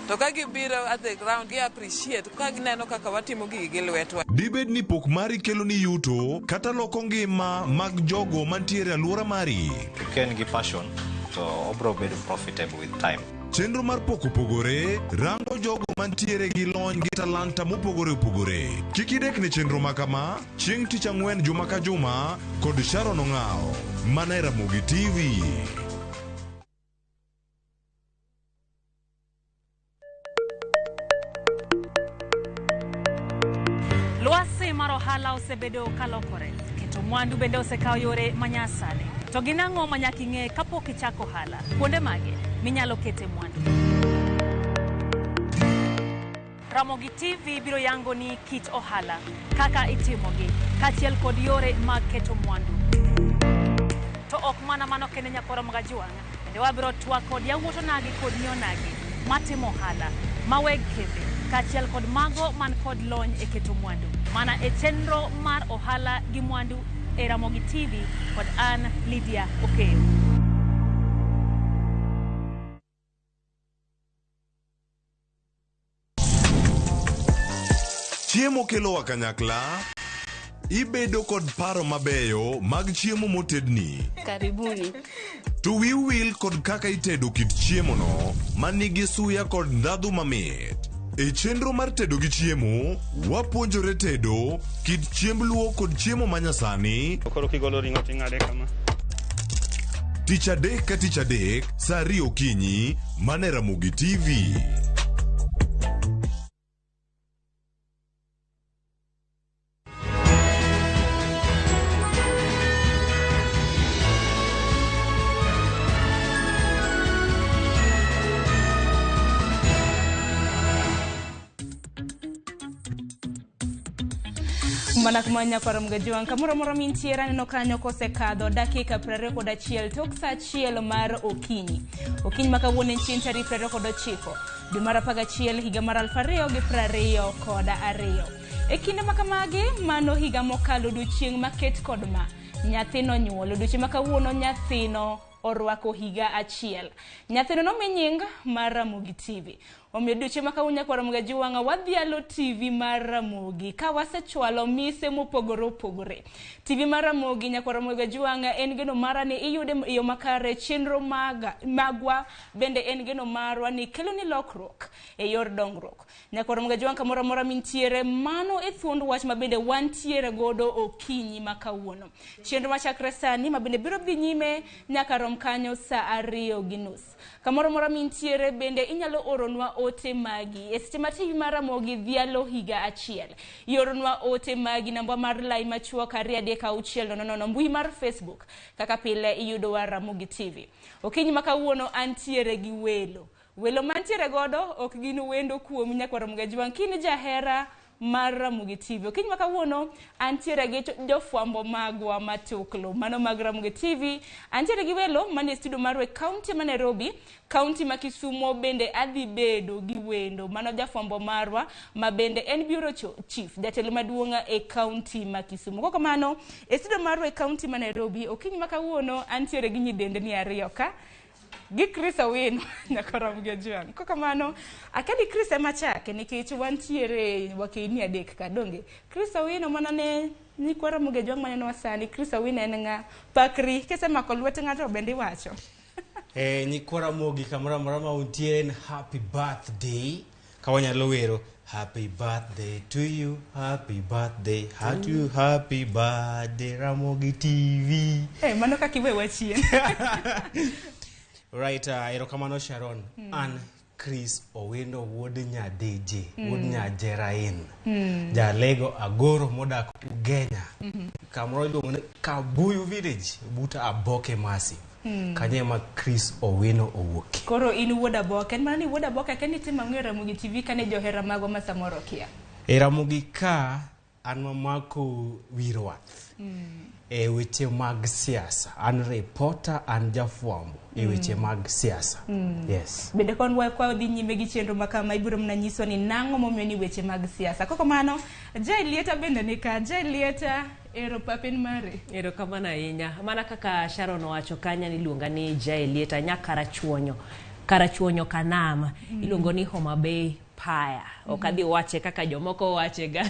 To ka gibiro at the ground gi appreciate ka gineno kaka watimo gigi gi lwetwa. Dibed ni pok mari kelo ni yuto kata loko ngima mag jogo mantiere e alwora mari. Ka en gi passion to obro bedo profitable with time. Chenro mar pok opogore rango jogo mantiere gi lony gi talanta mopogore opogore. Kik idek ne chenro ma kama chieng' tich ang'wen juma ka juma kod Sharon Ong'awo mana e Ramogi TV. Lwasi mar ohala osebedo kalokore, keto mwandu bende osekawo yore manyasani. To gin ang'o ma nyaka ing'e kapok ichako ohala? Kuonde mage minyalo kete mwandu? Ramogi TV biro yango ni kit ohala, kaka itimogi, kaachiel kod yore mag keto mwandu. To ok mana mano kende nyakwara Magajuang', bende wabiro twak kod yawuot onagi kod nyi onagi matimo ohala, ma weg kembe, kaachiel kod mago man kod lony e keto mwandu. Mana e chenro mar ohala gi mwandu e Ramogi TV kod an Lydia Okeyo. Chiemo kelowa kanyakla, ibedo kod paro mabeyo mag chiemo motedni. Karibuni. To wiu wil kod kaka itedo kit chiemono manigi suya kod ndhadhu mamit. E chenro mar tedo gi chiemo, wapuonjore tedo kit chiemb luo kod chiemo manyasani. Koro kigolo ring'o ting'ade kama. Tich adek ka tich adek, saa ariyo okinyi, mana e Ramogi TV. Mana kuma nyakwar Mgajuang' kamoro amora mintiere aneno kanyo kosekadho dakika 21 tok saa 1 mar okinyi. Okinyi ma kawuono en chieng' tarik 29 dwe mar 11 higa mar 2022. E kinde ma kamagi, mano higa mokalo odiochieng' maket kod ma nyathino nyuol. Odiochieng' ma kawuono nyathino orwako higa achiel. Nyathino nomi nying mar Ramogi TV. Omiyo odiochieng' ma kawuono nyakwar Mgajuang' wadhialo TV mar Ramogi ka wasechwalo mise mopogore opogore. TV mar Ramogi nyakwar Mgajuang' en geno mara ni iyude e yo makare chenro magwa bende en geno marwa ni kelo ni lokruok e yor dongruok. Nyakwar Mgajuang' kamoro amora mintiere, mano e thuond wach ma bende wantiere godo okinyi ma kawuono. Chenro machakre sani ma bende biro dhi nyime nyaka rom kanyo saa 2:30. Kamoro amora mintiere bende inyalo oronwa ote magi. E seche ma TV mar Ramogi dhialo higa achiel. Ioronwa ote magi namba mar lai machuok 2 3 6 0 0 mbui mar Facebook. Kaka pile iyudowa Ramogi TV. Okinyi ma kawuono antiere gi welo. Welo mantiere godo ok gin wendo kuomi nyakwar Mgajuang' kini jahera mar Ramogi TV. Okinyi ma kawuono antiere gi jofwambo magwa matuklu mano mag Ramogi TV. Antiere gi welo manie studio marwa e kaunti ma Nairobi, kaunti ma Kisumo bende adhi bedo gi wendo mano jafwambo marwa ma bende en bureau chief, jatelo maduong' e kaunti ma Kisumo. Kok kamano e studio marwa e kaunti ma Nairobi okinyi ma kawuono antiere gi nyidendni ariyo ka gi Chris Owino nyaka Mgajuang'. Kok kamano akadi Chris ema chake nikech wantiere wakeini adek ka donge. Chris Owino mana ne nyikwa Ramogi Ajwang' manenowa sani. Chris Owino en ng'a? Pakri kisemako lwet ng'ato bende iwacho. Nyikwa Ramogi kamoro amora ma untiere en happy birthday. Ka wanyalo wero happy birthday to you, happy birthday, to you, happy birthday Ramogi TV. Mano kaka iwewa chien. Right, erokamano Sharon. An Chris Owino wuod Nyadeje, wuod Nyajerain. Jalego Agoro modak Ugenya. Kamoro iluongo ni Kabuyu Village, but Aboke Massive. Kanyo ema Chris Owino owuokie. Koro in wuod Aboke, en mana ni wuod Aboke kende itimo ang'o e Ramogi TV kane johera magwa ma samoro kia. E Ramogi ka an mamako wi rwath. E weche mag siasa. An reporter, an jafwambo e weche mag siasa. Yes. Bende kon kwa dhi nyime gi chenro ma kama ibiro mana nyiswa ni nang'o momiyo ni weche mag siasa. Kok kamano, Jaelieta bende ni ka. Jaelieta, ero papin mari. Erokamano ahinya. Mana kaka Sharon owacho kanyo niluonga ni Jaelieta Nyakarachuonyo. Karachuonyo Kanam. Iluongo ni Homa Bay Paya. Ok adhi wache kaka jomoko wachega.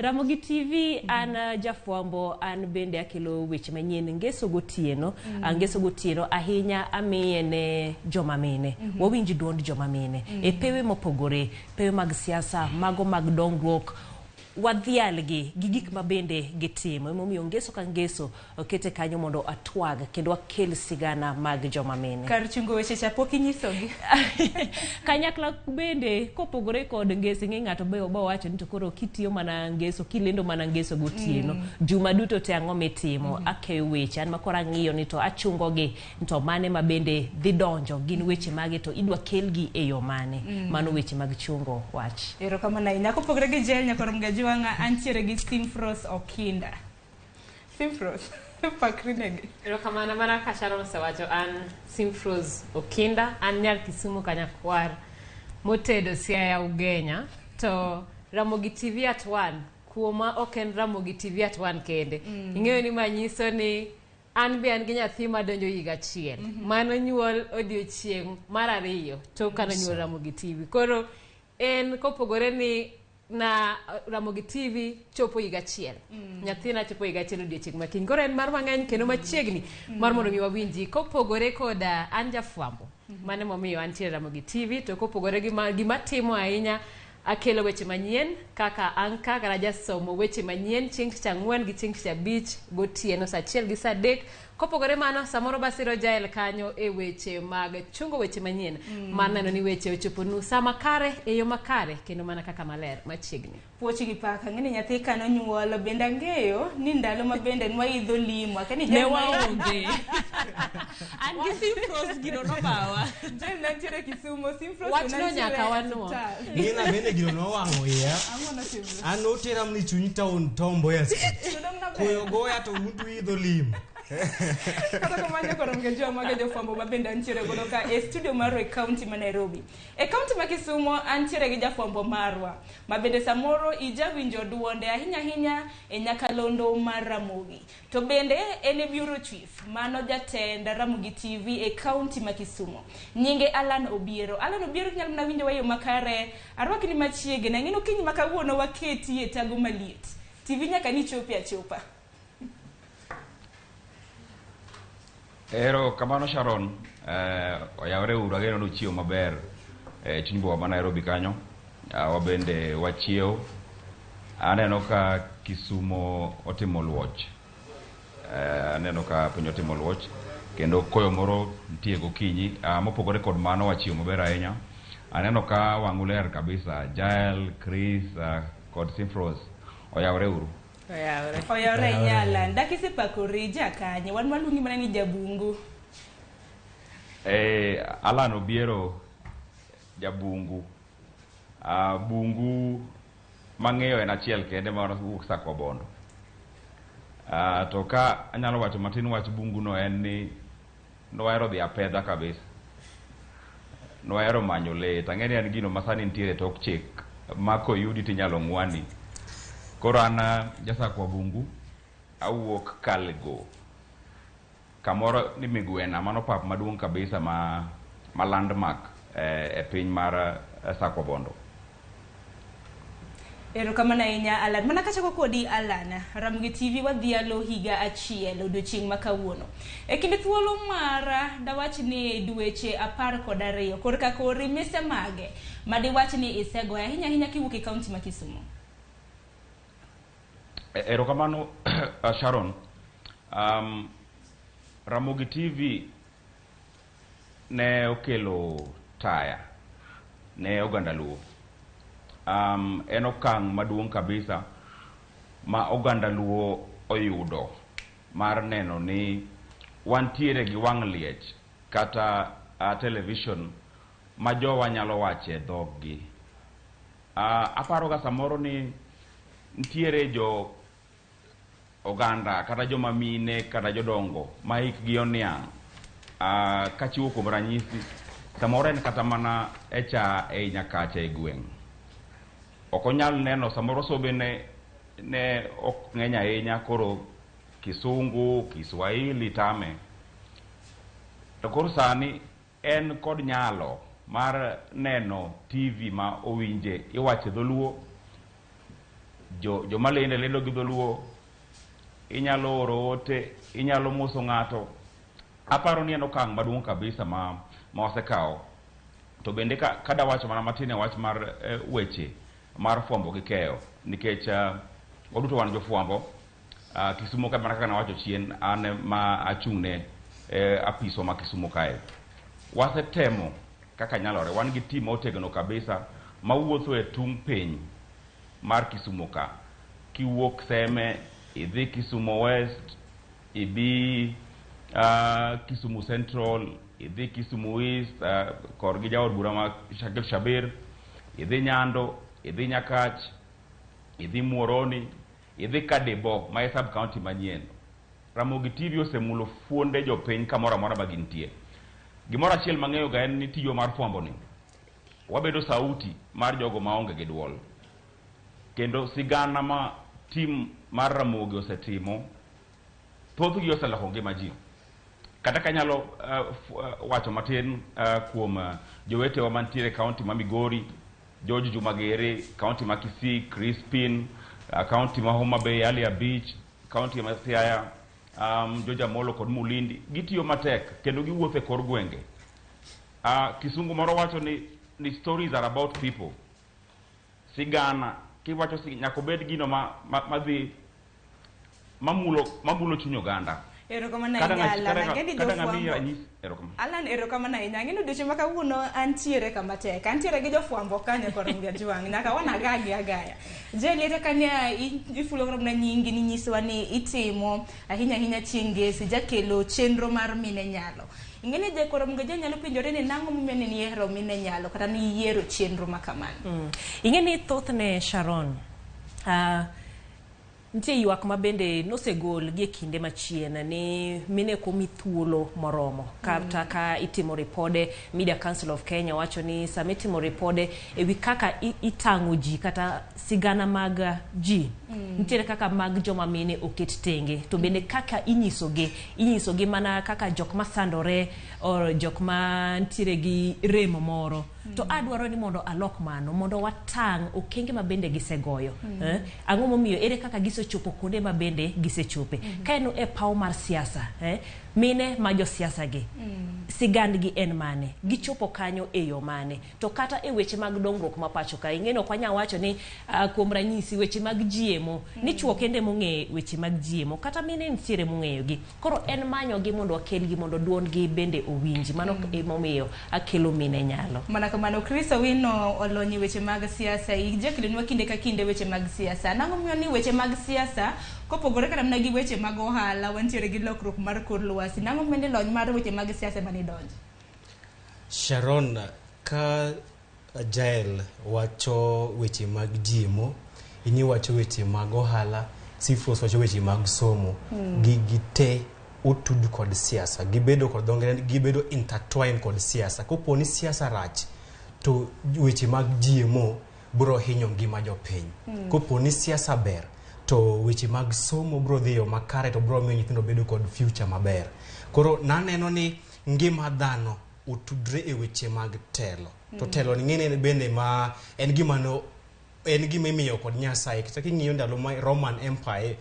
Ramogi TV, an jafwambo, an bende akelo weche manyien ngeso gotieno. Ngeso gotieno ahinya amiye ne joma mine. Wawinj duond joma mine e pewe mopogore, pewe mag siasa, mago mag dongruok, wadhialgi gi gik ma bende gitimo. Emomiyo ngeso ka ngeso okete kanyo mondo atwag kendo akel sigana mag joma mine. Kar chungo weche cha pok inyisogi. Kanyakla bende kopogore kod ngeso, ing'e ng'ato be obo wacho ni to koro kitiyo mana ngeso, kilendo mana ngeso gotieno, juma duto te ang'o mitimo? Akeyo weche an makoro ang'iyo ni to achungogi to mane ma bende dhi donjo, gin weche mage to idwa kelgi e yo mane. Mano weche mag chungo wach. Erokamano ahinya. Kopogore gi Jael Nyakorom Gajwang'a, antiere gi Simfros Okinda. Simfros, pakri negi. Erokamano. Mana kaka Sharon osewacho, an Simfros Okinda, an nyar Kisumu Kanyakwar motedo Siaya Ugenya. To Ramogi TV at 1 kuoma ok en Ramogi TV at 1 kende. Ing'eyo ni ma nyiso ni an be an gi nyathi madonjo higa achiel. Mano nyuol odiochieng' mar ariyo tok ka nonyuol Ramogi TV. Koro en kopogore ni na Ramogi TV chopo higa achiel. Nyathina chopo higa achiel odiochieng' makiny. Koro en mar mang'eny kendo machiegni mar mondo mi wawinji. Kopogore koda an jafwambo. Mano emomiyo antiere Ramogi TV. To kopogore gi gima timo ahinya, akelo weche manyien kaka anka kata jasomo weche manyien chieng' tich ang'wen gi chieng' tich abich gotieno saa 1 gi saa 3. Kopogore mano, samoro basiro Jael kanyo e weche mag chungo weche manyien. Mar neno ni weche ochoponu saa makare, e yo makare, kendo mana kaka maler machiegni. Puoch gi paka. Ang'e ni nyathi ka nonyuol, bende ang'eyo ni ndalo ma bende nwaidho limo. Akia ni Ne Jael waonge. An gi Simfros gino nobawa. Jael nantiere Kisumo, Simfros Wachno to nantiere nyaka wanwo. osiptal. Ng'ina bende gino nowang'o iya. Ang'o notimre? An notera mni chuny town Tom Mboya Street. To dong' naber. Koyo goya to un to idho limo. Kata kamano koro mgejo mago jofwambo ma bende antiere godo ka e studio marwa e kaunti ma Nairobi. E kaunti ma Kisumo antiere gi jafwambo marwa ma bende samoro ijawinjo duonde ahinya ahinya e nyakalondo mar Ramogi. To bende en e bureau chief mano jatend Ramogi TV e kaunti ma Kisumo. Nyinge Alan Obiero. Alan Obiero inyalo mana winjo wa e yo makare. Arwakni machiegni. Ang'e ni okinyi ma kawuono waketi e tago maliet. TV nyaka ni chopi achopa. Ero kamano Sharon, oyawre uru, ageno ni uchiewo maber e chuny boma ma Nairobi kanyo. Wabende wachiewo. Aneno ka Kisumo otimo luoch. Aneno ka piny otimo luoch kendo koyo moro nitie gokinyi. Mopogore kod mano wachiewo maber ahinya. Aneno ka wang'u ler kabisa. Jael, Chris kod Simfros oyawre uru. Oyawre. Oyawre ahinya Alan. Dak isepakori ja kanye? Wan waluongi mana ni jabungu. Alan Obiero jabungu. Bungu mang'eyo en achiel kende ma wuok Sakwa Bondo. To ka anyalo wacho matin wach bungu no en ni nwahero dhi apedha kabisa. Nwahero manyo lee. To ang'e ni en gino ma sani nitiere tok chik ma koyudi tinyalo ng'wani. Koro an jasakwa bungu, awuok Kalgo. Kamoro ni Migwena, mano pap maduong' kabisa ma landmark e piny mar Sakwa Bondo. Erokamano ahinya Alan. Mana kachako kodi Alan, Ramogi TV wadhialo higa achiel odiochieng' ma kawuono. E kinde thuolo mar dawach ni dweche 12, korka kori mise mage ma diwach ni isegoyo ahinya ahinya kiwuok e kaunti ma Kisumo? Erokamano Sharon. Ramogi TV ne okelo taya ne oganda Luo. En okang' maduong' kabisa ma oganda Luo oyudo mar neno ni wantiere gi wang' liech kata television ma jowa nyalo wache dhoggi. Aparo ga samoro ni nitiere jo oganda kata joma mine kata jodongo ma hikgi oniang'. Kachiwo kuom ranyisi, samoro en kata mana e cha ei Nyakacha e gweng'. Ok onyal neno, samoro sombe ne ok ng'eny ahinya, koro Kisungu, Kiswahili tame. To koro sani en kod nyalo mar neno TV ma owinje iwache dholuo, joma lende lendo gi dholuo, inyalo oro ote, inyalo moso ng'ato. Aparo ni en okang' maduong' kabisa ma wasekawo. To bende kadawacho mana matin e wach mar weche mar fwambo gi keyo, nikech waduto wan jofwambo. Kisumo ka mana kaka nawacho chien, an ma achung'ne apiso ma Kisumo kae. Wasetemo kaka nyalore, wan gi team motegno kabisa mawuotho e tung' piny mar Kisumo ka. Kiwuok Seme, idhi Kisumo West, ibi Kisumu Central, idhi Kisumu East, korgi jaod bura ma Shakil Shabir, idhi Nyando, idhi Nyakach, idhi Muoroni, idhi Kadebo ma e sub county manyien. Ramogi TV osemulo fuonde jopiny kamoro amora ma gintie. Gimoro achiel mang'eyo ga en ni tiyo mar fwambo ni wabedo sauti mar jogo maonge gi duol. Kendo sigana ma team mar Ramogi osetimo, thothgi oseloko ngima ji. Kata kanyalo wacho matin kuom jowetewa mantiere county ma Migori, George Jumagere, county ma Kisii, Crispin, county ma Homa Bay, Alia Beach, county ma Siaya, George Amolo kod Mulindi, gitiyo matek kendo giwuotho e kor gwenge. Kisungu moro wacho ni stories are about people. Sigana, kiwacho nyaka obed gino madhi mamulo chuny oganda. Erokamano ahinya Alan. Ang'e ni jofwambo. Alan, erokamano ahinya. Ang'e ni odiochieng' ma kawuono antiere kama tek. Antiere gi jofwambo kanyo kor Jwang'. Nyaka wan agagi agaya. Jelieta kanya ifulo mana nyingi ni nyisowa ni itimo ahinya ahinya chieng' Ngeso jakelo chenro mar mine nyalo. Ing'e ni jakoro Mgaja nyalo penjore ni nang'o momiyo ne niyiero mine nyalo kata niyiero chenro ma kamano. Ing'e ni thothne Sharon, nitie ywak ma bende nosegol gi e kinde machien ni mine ok omi thuolo moromo. Kata ka itimo ripode, Media Council of Kenya wacho ni sama itimo ripode e wi kaka itang'o ji kata sigana mag ji, nitiere kaka mag joma mine oket tenge, to bende kaka inyisogi mana kaka jok masandore or jok ma nitiere gi rem moro. To adwaro ni mondo alok mano, mondo watang' okenge ma bende gisegoyo. Ang'o momiyo ere kaka gisechopo kuonde ma bende gisechope. Ka en e paw mar siasa, mine ma josiasa gi, sigandgi en mane, gichopo kanyo e yo mane. To kata e weche mag dongruok ma pacho ka, ing'e ni ok wanyal wacho ni kuom ranyisi weche mag jiemo, ni chuo kende mong'e weche mag jiemo, kata mine nitiere mong'eyogi. Koro en manyogi mondo wakelgi mondo duondgi bende owinji. Mano emomiyo akelo mine nyalo. Mana kamano, Chris Owino olony e weche mag siasa. Ijakelonwa kinde ka kinde weche mag siasa. Nang'o momiyo ni weche mag siasa kopogore kata mana gi weche mag ohala, wantiere gi lokruok mar kor lwasi. Nang'o momiyo ni lony mar weche mag siasa ema nidonjo? Sharon, ka Jael wacho weche mag jiemo, in iwacho weche mag ohala, Sifros wacho weche mag somo. Gigi te otud kod siasa, gibedo kod dho ngere, gibedo intertwined kod siasa. Kopo ni siasa rach, to weche mag GMO biro hinyo ngima jopiny. Kopo ni siasa ber, to weche mag somo biro dhi yo makare, to biro miyo nyithindo bedo kod future maber. Koro naneno ni ngima dhano otudre e weche mag telo. To telo ni ng'ene bende ma en gima no en gima imiyo kod Nyasaye. Kata king'iyo ndalo ma Roman Empire,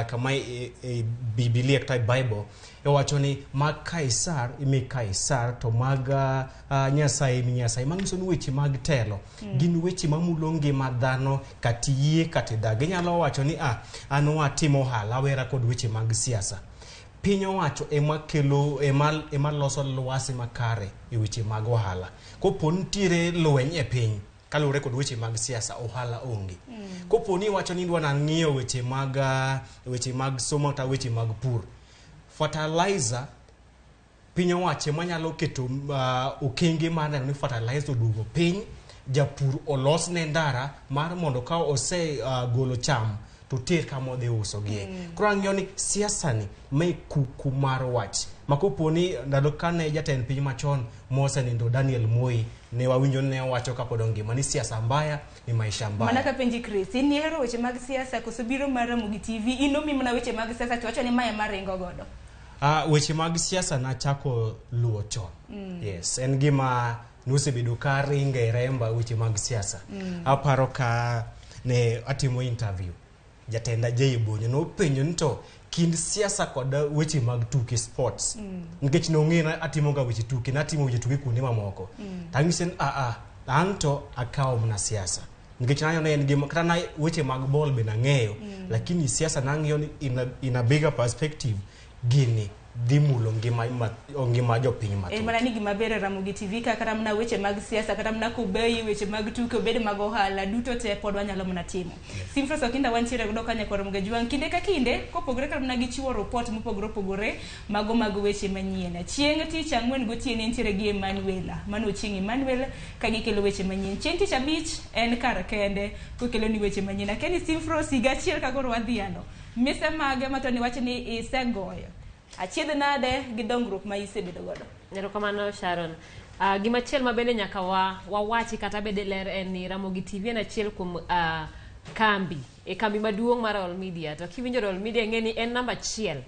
kama e Biblia kata e Bible, iwacho ni mag Kaisar imi Kaisar, to mag Nyasaye imi Nyasaye. Manyiso ni weche mag telo gin weche mamulo ngima dhano, kata iyie kata idagi. Inyalo wacho ni an watimo ohala, awera kod weche mag siasa. Piny owacho ema kelo, ema loso lwasi makare e weche mag ohala. Kopo nitiere lweny e piny kaluwore kod weche mag siasa, ohala onge. Kopo ni iwacho ni idwa ng'iyo weche mag somo kata weche mag pur, fertilizer piny owacho ema nyalo keto okenge mar neno ni fertilizer oduogo piny, japur olosne ndara mar mondo ka ose golo cham to ter kama odhi usogie. Koro ang'iyo ni siasa ni mae kuku mar wach. Ma kopo ni ndalo kane jatend piny machon mosenindo Daniel Moi, ne wawinjo ne owacho kapod ongima ni siasa mbaya ni maisha mbaya. Mana kapenji Chris, in ihero weche mag siasa koso biro mar Ramogi TV, in omi mana weche mag siasa to wacho ni mae ema ringo godo? Weche mag siasa nachako luwo chon. Yes, en gima nosebedo ka ringe e remba weche mag siasa. Aparo ka ne atimo interview, jatenda Jay Bonyo nopenjo ni to kind siasa kod weche mag tuke sports, nikech nong'eyo ni atimo ga weche tuke, natimo weche tuke kuonde mamoko. Tang'ise ni an to akawo mana siasa. Nikech naneno ni en gima kata na weche mag ball be nang'eyo, lakini siasa nang'iyo ni in a bigger perspective gini dhi mulo ngima jopiny En mathoth. Mana ni gima ber e Ramogi TV ka kata mana weche mag siasa, kata mana kobeyi weche mag tuke, obed mag ohala, duto te pod wanyalo mana timo. Simfros Okinda wantiere godo ka nyakwar Ramogi Ajwang' kinde ka kinde kopogore kata mana gi chiwo report mopogore opogore mago mag weche manyien. Chieng' tich ang'wen gotieno entiere gi Emmanuel, mano chieng' Emmanuel ka gikelo weche manyien. Chieng' tich abich en kar kende kokelo ni weche manyien. Akia ni Simfros higa achiel ka koro wadhialo. Mise mage ma to niwach ni isegoyo. Achiedh nade gi dongruok ma isebedo godo? Erokamano, Sharon. Gimachielo ma bende nyaka wawachi kata bede ler en ni Ramogi TV en achiel kuom kambi e kambi maduong' mar Royal Media. To kiwinjo Royal Media, ing'e ni en namba achiel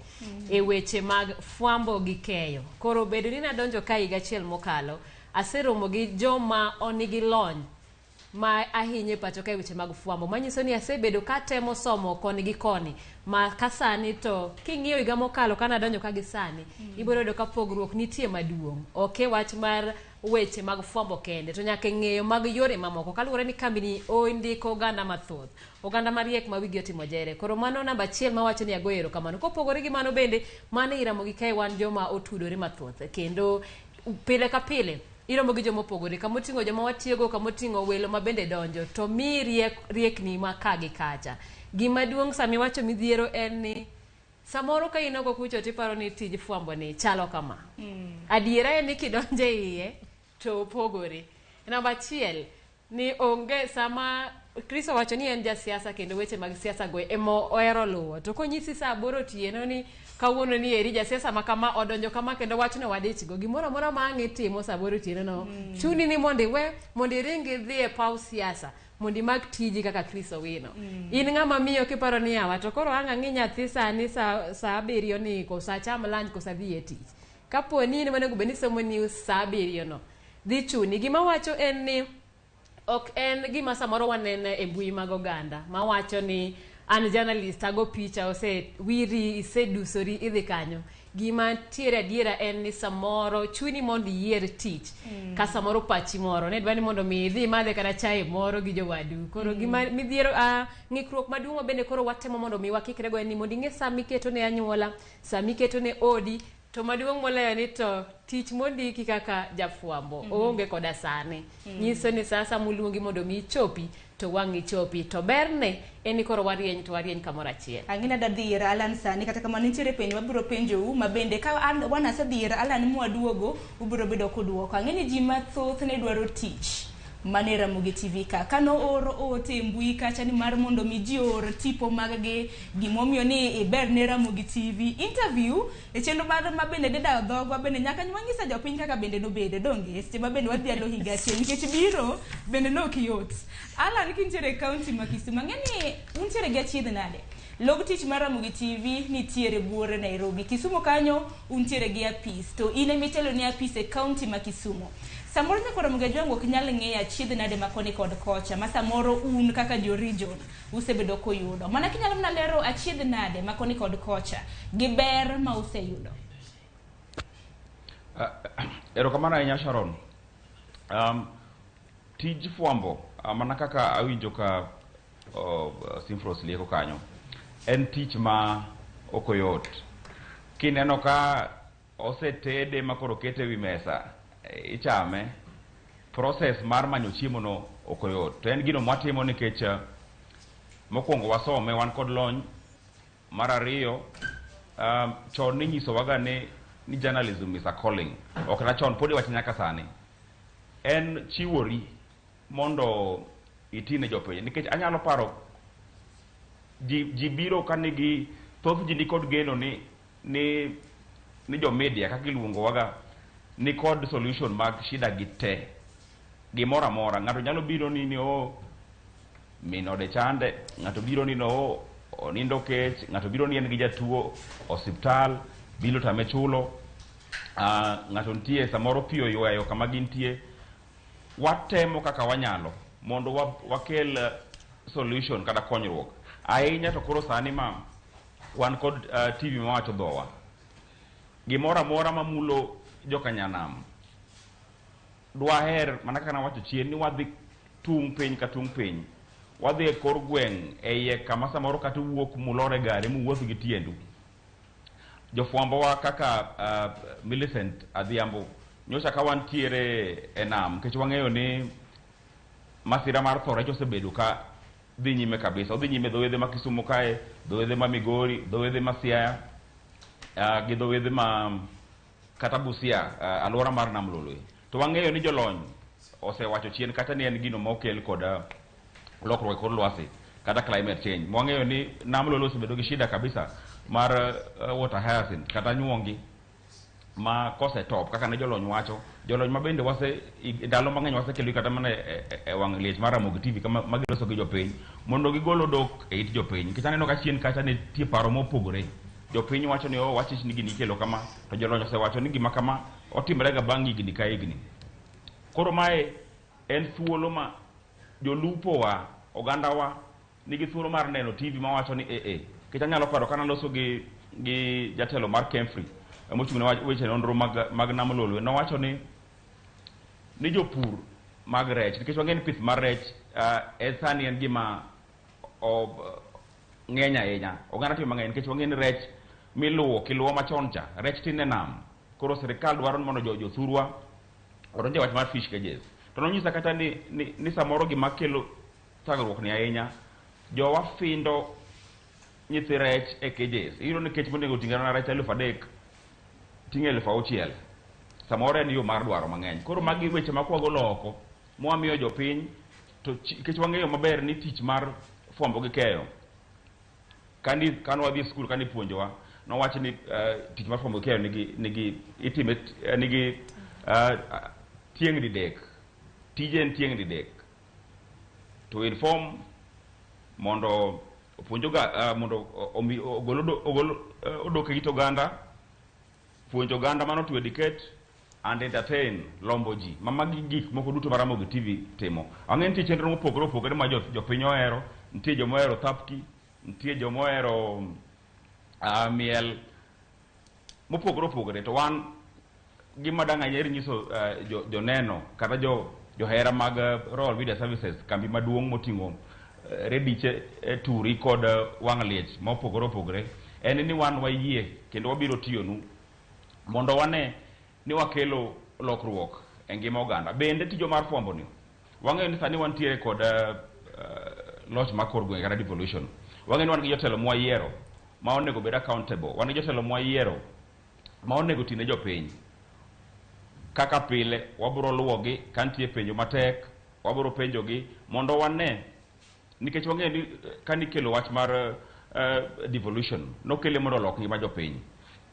e weche mag fwambo gi keyo. Koro bedo ni nadonjo ka higa achiel mokalo, aseromo gi joma onigi lony ma ahinya e pacho ka e weche mag fwambo, manyiso ni asebedo katemo somo koni gi koni ma ka sani. To king'iyo higa mokalo ka nadonjo ka gi sani, ibiro yudo ka pogruok nitie maduong', ok e wach mar weche mag fwambo kende, to nyaka e ng'eyo mag yore mamoko, kaluwore ni kambi ni ondiko oganda mathoth, oganda mariek ma wigi otimo jere. Koro mano namba achiel mawacho ni agoyo erokamano. Kopogore gi mano bende, mano ei Ramogi kae wan joma otudore mathoth, kendo pile ka pile iromo gi joma opogore, kamoting'o joma watiego, kamoting'o welo ma bende donjo to mi riekni ma ka gi kacha. Gima duong' sami wacho midhiero en ni samoro ka in oko kucho tiparo ni tij fwambo ni chalo kama. Adiera en ni kidonjo e iye to opogore. Namba achiel ni onge sama Chris owacho ni en jasiasa kendo weche mag siasa go ema ohero luwo, to konyisi saa 8 otieno ni kawuono ni eri jasiasa ma kama odonjo kama kendo wachno wadich go, gimoro amora ma ang' itimo saa 8 otieno no chuni ni mondo iwe mondo iring idhi e paw siasa mondo imak tiji kaka Chris Owino. In ng'ama miyo kiparo ni yawa to koro ang' ang'i nyathi sani saa 7 ni koso acham lunch koso adhi e tich, kapo ni in monego bed ni somo news saa 7 no dhi chuni. Gima wacho en ni ok en gima samoro waneno e mbui mag oganda mawacho ni an journalist ago picha ose wiri isedusori idhi kanyo. Gima tiere adiera en ni samoro chuni mondo iyier tich ka samoro pachi moro ne dwa ni mondo mi idhi imadhe kata chae moro gi jowadu. Koro gima midhiero ng'ikruok maduong' ma bende koro watemo mondo mi wakikre go en ni mondo ing'e sa miketo ne anyuola, sa miketo ne odi, to maduong' moloyo ni to tich mondiki kaka jafwambo oonge koda sani. Nyiso ni sa moluongi mondo mi ichopi to wang' ichopi, to berne en ni koro warieny to warieny kamoro achiel. Ang'ina da dhi ir Alan sani, kata kamano nitiere penjo mabiro penjou ma bende ka an wan asedhi ir Alan mwaduogo ubiro bedo kuduoko. Ang'e ni ji mathoth ne dwaro tich mane Ramogi TV ka kano oro ote e mbui kacha ni mar mondo mi ji oor tipo mag gi gimomiyo ni iber ne Ramogi TV interview e chenro mar ma bende dedayo dhogwa bende nyaka wanyisa jopiny kaka bende nobedo donge seche ma bende wadhialo higa achiel nikech biro bende nok yot. Alan, kintiere e kaunti ma Kisumu, ang'e ni untiere gi achiedh nade log tich mar Ramogi TV nitiere buore Nairobi, Kisumu kanyo untiere gi apis, to in emitelo ne apis e kaunti ma Kisumu. Samoro nyaka Ramogi Ajwang' ok nyal ng'eyo achiedh nade ma koni kod kocha ma samoro un kaka jo region usebedo kuyudo. Mana kinyalo mana lero achiedh nade ma koni kod kocha gi ber ma useyudo. Erokamano ahinya, Sharon. Tij fwambo mana kaka awinjo ka Simfros lieko kanyo, en tich ma ok oyot. Kineno ka osetede ma koro okete e wi mesa, ichame, process mar manyo chiemo no ok oyot. To en gino mwatimo nikech mokwongo wasome, wan kod lony. Mar ariyo, chon ninyisowaga ni journalism is a calling. Ok na chon, pod iwache nyaka sani. En chiwori mondo iti ne jopiny. Nikech anyalo paro ji biro ka nigi, thoth ji nikod geno ni jo media kaka iluongowaga ni kod solution mag shida gi te. Gimoro amora. Ng'ato nyalo biro ni oh, min ode chande, ng'ato biro ni no onindo kech, ng'ato biro ni en gi jatuo osiptal. Bill otame chulo, ng'ato nitie samoro pi oyweyo kama gintie. Watemo kaka wanyalo mondo wakel solution kata konyruok. Ahinya to koro sani ma wan kod TV mawacho dhowa. Gimoro amora mamulo jokanyanam dwaher mana kaka nawacho chien ni wadhi tung' piny ka tung' piny. Wadhi e kor gweng' e iye kama samoro kata uwuok mulor e gari muwuoth gi tiendu. Jofwambowa kaka Millicent Adhiambo nyocha ka wantiere e nam nikech wang'eyo ni masira mar tho rech osebedo ka dhi nyime kabisa. Odhi nyime dho wedhe ma Kisumu kae, dho wedhe ma Migori, dho wedhe ma Siaya, gi dho wedhe ma kata Busia, alwora mar Nam Lolwe. To wang'eyo ni jolony osewacho chien kata ni en gino ma okel kod lokruok e kor lwasi kata climate change. Wang'eyo ni Nam Lolwe osebedo gi shida kabisa mar water hyacinth kata nyuongi ma kosetop kaka ne jolony wacho. Jolony ma bende wase ndalo mang'eny wasekelo kata mana e wang' liech mar Ramogi TV kama ma giloso gi jopiny mondo gigol odok e it jopiny. Nikech aneno ka chien kacha nitie paro mopogore. Jopiny wacho ni oh wachich ni gini ikelo kama, to jolony osewacho ni gima kama otimre ga bang' higni ka higni. Koro mae en thuolo ma jolupo wa, oganda wa nigi thuolo mar neno TV mawacho ni ee. Nikech anyalo paro ka naloso gi jatelo mar Kemfri mochung' ne weche nonro mag Nam Lolwe, nowacho ni jopur mag rech, nikech wang'eyo ni pith mar rech en sani en gima ng'eny ahinya. Oganda timo mang'eny nikech wang'eyo ni rech miluwo kiluwo machon cha, rech tin e nam. Koro sirikal dwaro ni mondo jothurwa odonje wach mar fish cages. To nonyisa kata ni samoro gima kelo thagruok ni ahinya, jowa findo nyithi rech e cages. Iyudo ni kech monego oting' rech 3,000 ting'o 6,000. Samoro en yo mar dwaro mang'eny. Koro magi weche ma kwagolo oko mwamiyo jopiny, to nikech wang'eyo maber ni tich mar fwambo gi keyo, kane wadhi e skul kane ipuonjowa, nowach ni tich mar fwambo gi keyo nigi itime nigi tieng' didek. Tije en tieng' didek. To inform mondo opuonj mondo omi ogol odok e it oganda, puonj oganda mano to educate and entertain, lombo ji. Ma magi gik moko duto ma Ramogi TV timo. Ang'e nitie chenro mopogore opogore ma jopiny ohero, nitie joma ohero thapki, nitie joma ohero miel mopogore opogore. To wan gima dang' aher nyiso joneno kata johera mag Royal Media Services, kambi maduong' moting'o rediche turi kod wang' liech mopogore opogore, en ni wan wayie kendo wabiro tiyonu mondo wane ni wakelo lokruok e ngima oganda. Bende tijwa mar fwambo ni, wang'eyo ni sani wantiere kod loch mar kor gwenge kata devolution. Wang'eyo ni wan gi jotelo mwayiero ma onego bed accountable. Wan gi jotelo mwayiero ma onego ti ne jopiny. Kaka pile wabiro luwogi ka nitie penjo matek, wabiro penjogi mondo wane, nikech wang'eyo ni kanikelo wach mar devolution, nokele mondo olok ngima jopiny.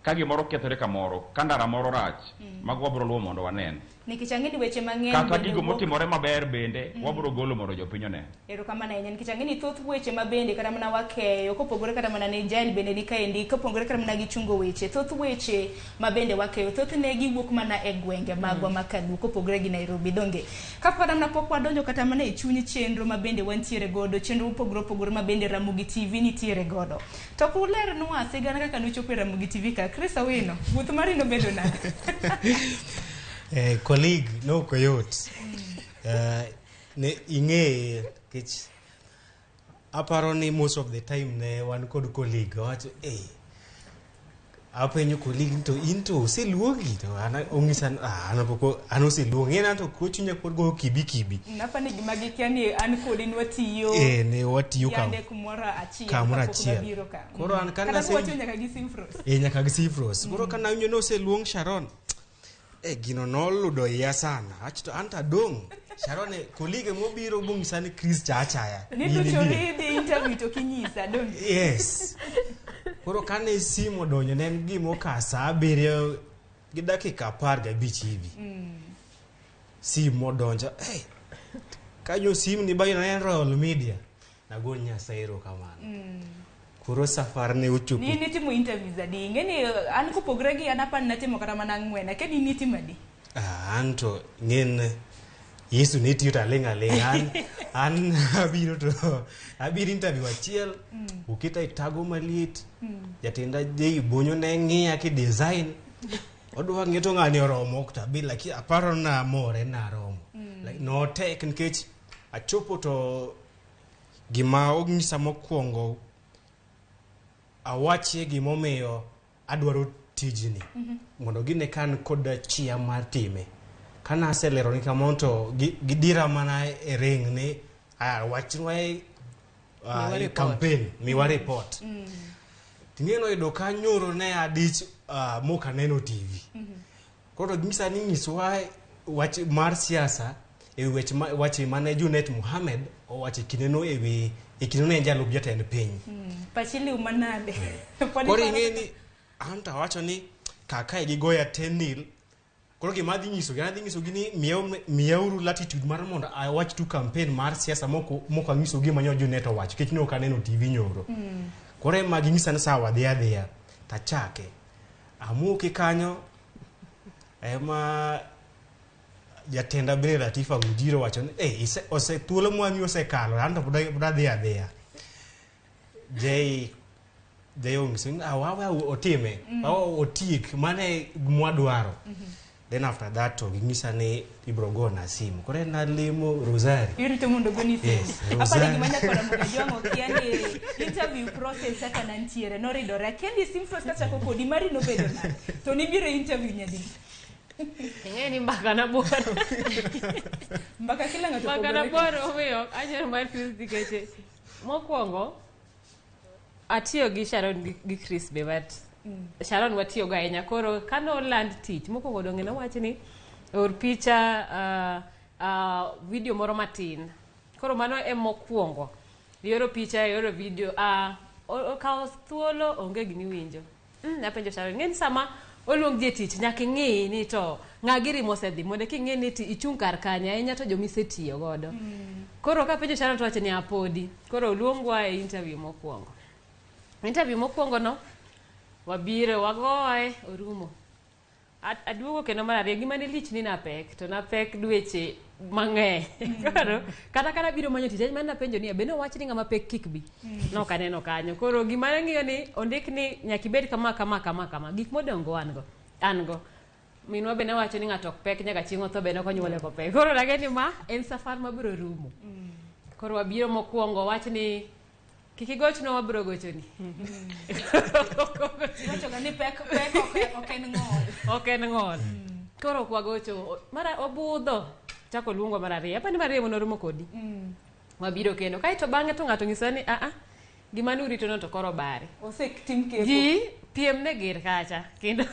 Ka gimoro kethore kamoro, ka ndara moro rach, mago wabiro luwo mondo wanen. Nikech ang'e ni weche mang'eny kata gigo motimore maber bende wabiro golo mondo jopiny one. Erokamano ahinya, nikech ang'e ni thoth weche ma bende kata mana wakeyo, kopogore kata mana ne Jael bende ni kaendi, kopogore kata mana gi chungo weche, thoth weche ma bende wakeyo, thothne giwuok mana e gwenge magwa ma Kaluo, kopogore gi Nairobi. Donge kapok kata mana pok wadonjo kata mana e chuny chenro ma bende wantiere godo, chenro mopogore opogore ma bende Ramogi TV nitiere godo, to kulernwa sigana kaka nochopo e Ramogi TV ka. Chris Awino, wuoth mari nobedo nade? Colleague no ok yot. Ne ing'eye nikech aparo ni most of the time ne wan kod colleague wacho apenjo colleague to in to oseluongi to an ong'isa ni, an pok an oseluongi en to koro chunya pod goyo kibi kibi. Napani gima gikia ni an kodi nwatiyo Ne watiyo yande kumoro achiel kamoro kapok achiel. wabiro ka. Koro an Kata watiyo nyaka gi Simfros. Nyaka gi Simfros. Koro kana awinjo ni oseluong Sharon, gino noludo iya sana. Acho to an to adong'. Sharon, colleague mobiro bong'isa ni Chris cha achaya. Ni Gini to biro. choni idhi interview to kinyisa, donge? Yes. Koro kane simu odonjo ne en gima okawo saa 7:15 hivi. Simu odonjo. Hey, kanyo simu ni bayo ne en Royal Media. Nago Nyasaye erokamano. Koro safar ne ochopo. Ni nitimo interviews adi? Ing'e ni an kopogre gi an apani natimo kata mana ang'wen. Akia ni nitimo adi? Ah, an to ng'en Yesu ne tiyo to aling' aling'. An abiro to abiro interview achiel oketa e tago maliet. Jatenda Jay Bonyo ne ng'iya ki design. Odwa ng'e to ng'ani oromo to abi lakini aparo na amore naromo. Like, notek nikech achopo to gima onyisa mokwongo awachie gimomiyo adwaro tijni mondo gine ka an kod chia mar time. Kana aselero ni kamano to gidira mana e ring ni aya wachnwa e Miwa e report. campaign miwa report. Ting'e noyudo ka nyoro ne adich mok aneno TV. Koro ging'isa ni nyiswa wach mar siasa e wi weche wache mane Junet Mohamed owacho e kindeno e wi e kindeno ne en jalup jatend piny. Pachi liw manade? Pod Koro iparo ing'e ni an to awacho ni kaka gigoya 10-0 koro gima adhi nyisogi an adhi nyisogi ni miyauru latitude mar mondo awach tu campaign mar siasa mok anyisogi gima nyo Junet owacho nikech ne ok aneno TV nyoro. Koro ema ginyisa ni sawa dhi adhiya tachake. Amuki kanyo ema jatenda bende Latifa Ngujiro wacho ni eh ose thuolo mwami osekalo an to pod adhi adhiya. Jay Jay ong'iso ni awawa otime awa otiek mane mwadwaro. Then after that to ging'isa ni ibro gona simu. Koro en alemo Rosari. Irito mondo ogoni simu. Yes, Aparo Rosari. gima nyakwara Mogajwang' okia ni interview process kaka nantiere noridore. Akia ni Simfros kachako kodi mari nobedo nade? To nibiro e interview nyadi? Ing'e ni mbaka na bor. Mbaka kila ng'ato Mbaka na opogore. bor omiyo anyalo mar Chris nikech mokwongo atiyo gi Sharon gi Chris be but Sharon watiyo go ahinya koro kane oland tich mokwongo donge nowach ni or picha video moro matin koro mano e mokwongo ioro picha ioro video okawo thuolo onge gimiwinjo. Apenjo Sharon ng'eni sama oluong ji e tich nyaka ing'i ni to ng'a giri mosedhi mondo king'i ni ti ichung' kar kanye ahinya to jomisetiyo godo. Koro kapenjo Sharon to wacho ni apodi koro oluongwa e interview mokwongo. Interview mokwongo no wabiro wagoye orumo. Aduogo kendo mar ariyo gima ne lich ni napek to napek dweche mang'eny. Koro kata kana biro manyo tich mana napenjo ni be nowach ni ng'ama pek kik bi. Nok aneno kanyo. Koro gima nang'iyo ni ondik ni nyaka ibed kama kama kama kama gik modongo an go. An go. Minwa be ne wacho ni ng'ato ok pek nyaka chieng' otho be ne ok onyuole kopek. Koro nage ni ma en safar mabiro rumo. Koro wabiro mokwongo wach ni kik igochna wabiro gochoni. Iwachoga ni pek ok en ng'ol. Ok en ng'ol. Koro ok wagocho mara obudho chako luongo mar ariyo. Apani mar ariyo mondo kodi. Wabiro kendo. Kaeto bang'e to ng'ato nyisa ni a gima nurito no to koro bare. Osetim kepo. Ji piem ne ger kacha kendo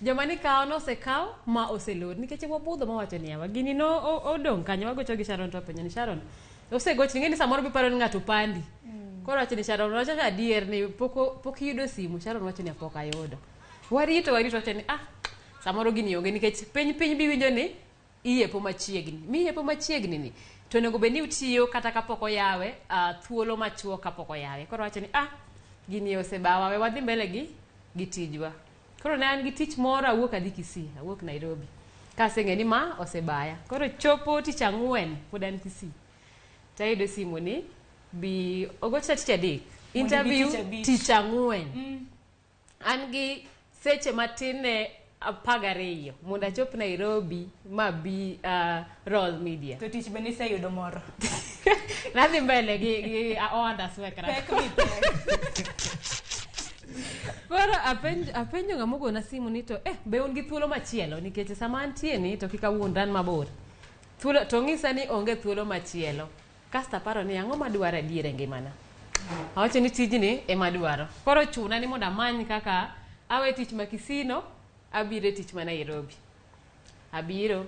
joma nikawo nosekaw ma oselor nikech wabudho mawacho ni yawa gini no odong' kanyo wagocho gi Sharon to wapenjo ni Sharon osegochni ing'e ni samoro biparo ni ng'ato pandi. Koro wacho ni Sharon wacho adier ni pok iyudo simu. Sharon wacho ni pok ayudo. Warito wacho ni samoro gini onge nikech piny biwinjo ni iyepo machiegni. Miyepo machiegni ni to onego bed ni utiyo kata kapok oyawe thuolo machuok kapok oyawe. Koro wacho ni gini osebawa we wadhi mbele gi tijwa. Koro ne an gi tich moro awuok adhi Kisii, awuok Nairobi. Kaseng'e ni ma osebaya. Koro chopo tich ang'wen pod an Kisii. Tayudo simu ni bi ogochna tich adek. Interview tich ang'wen. An gi seche matin ne 12 mondo achop Nairobi ma bi Royal Media. To tich be niseyudo moro. Nadhi mbele gi ohanda swekra. Pek bi pek. Koro apenjo ng'ama ogona simu ni to be un gi thuolo machielo nikech sama antie ni to kik awuond an mabor. Thuolo to ng'isa ni onge thuolo machielo. Kasto aparo ni ang'o madwaro adier e ngimana. Awacho ni tijni ema dwaro. Koro chuna ni mondo amany kaka awe tich ma Kisii no abiro e tich ma Nairobi. Abiro.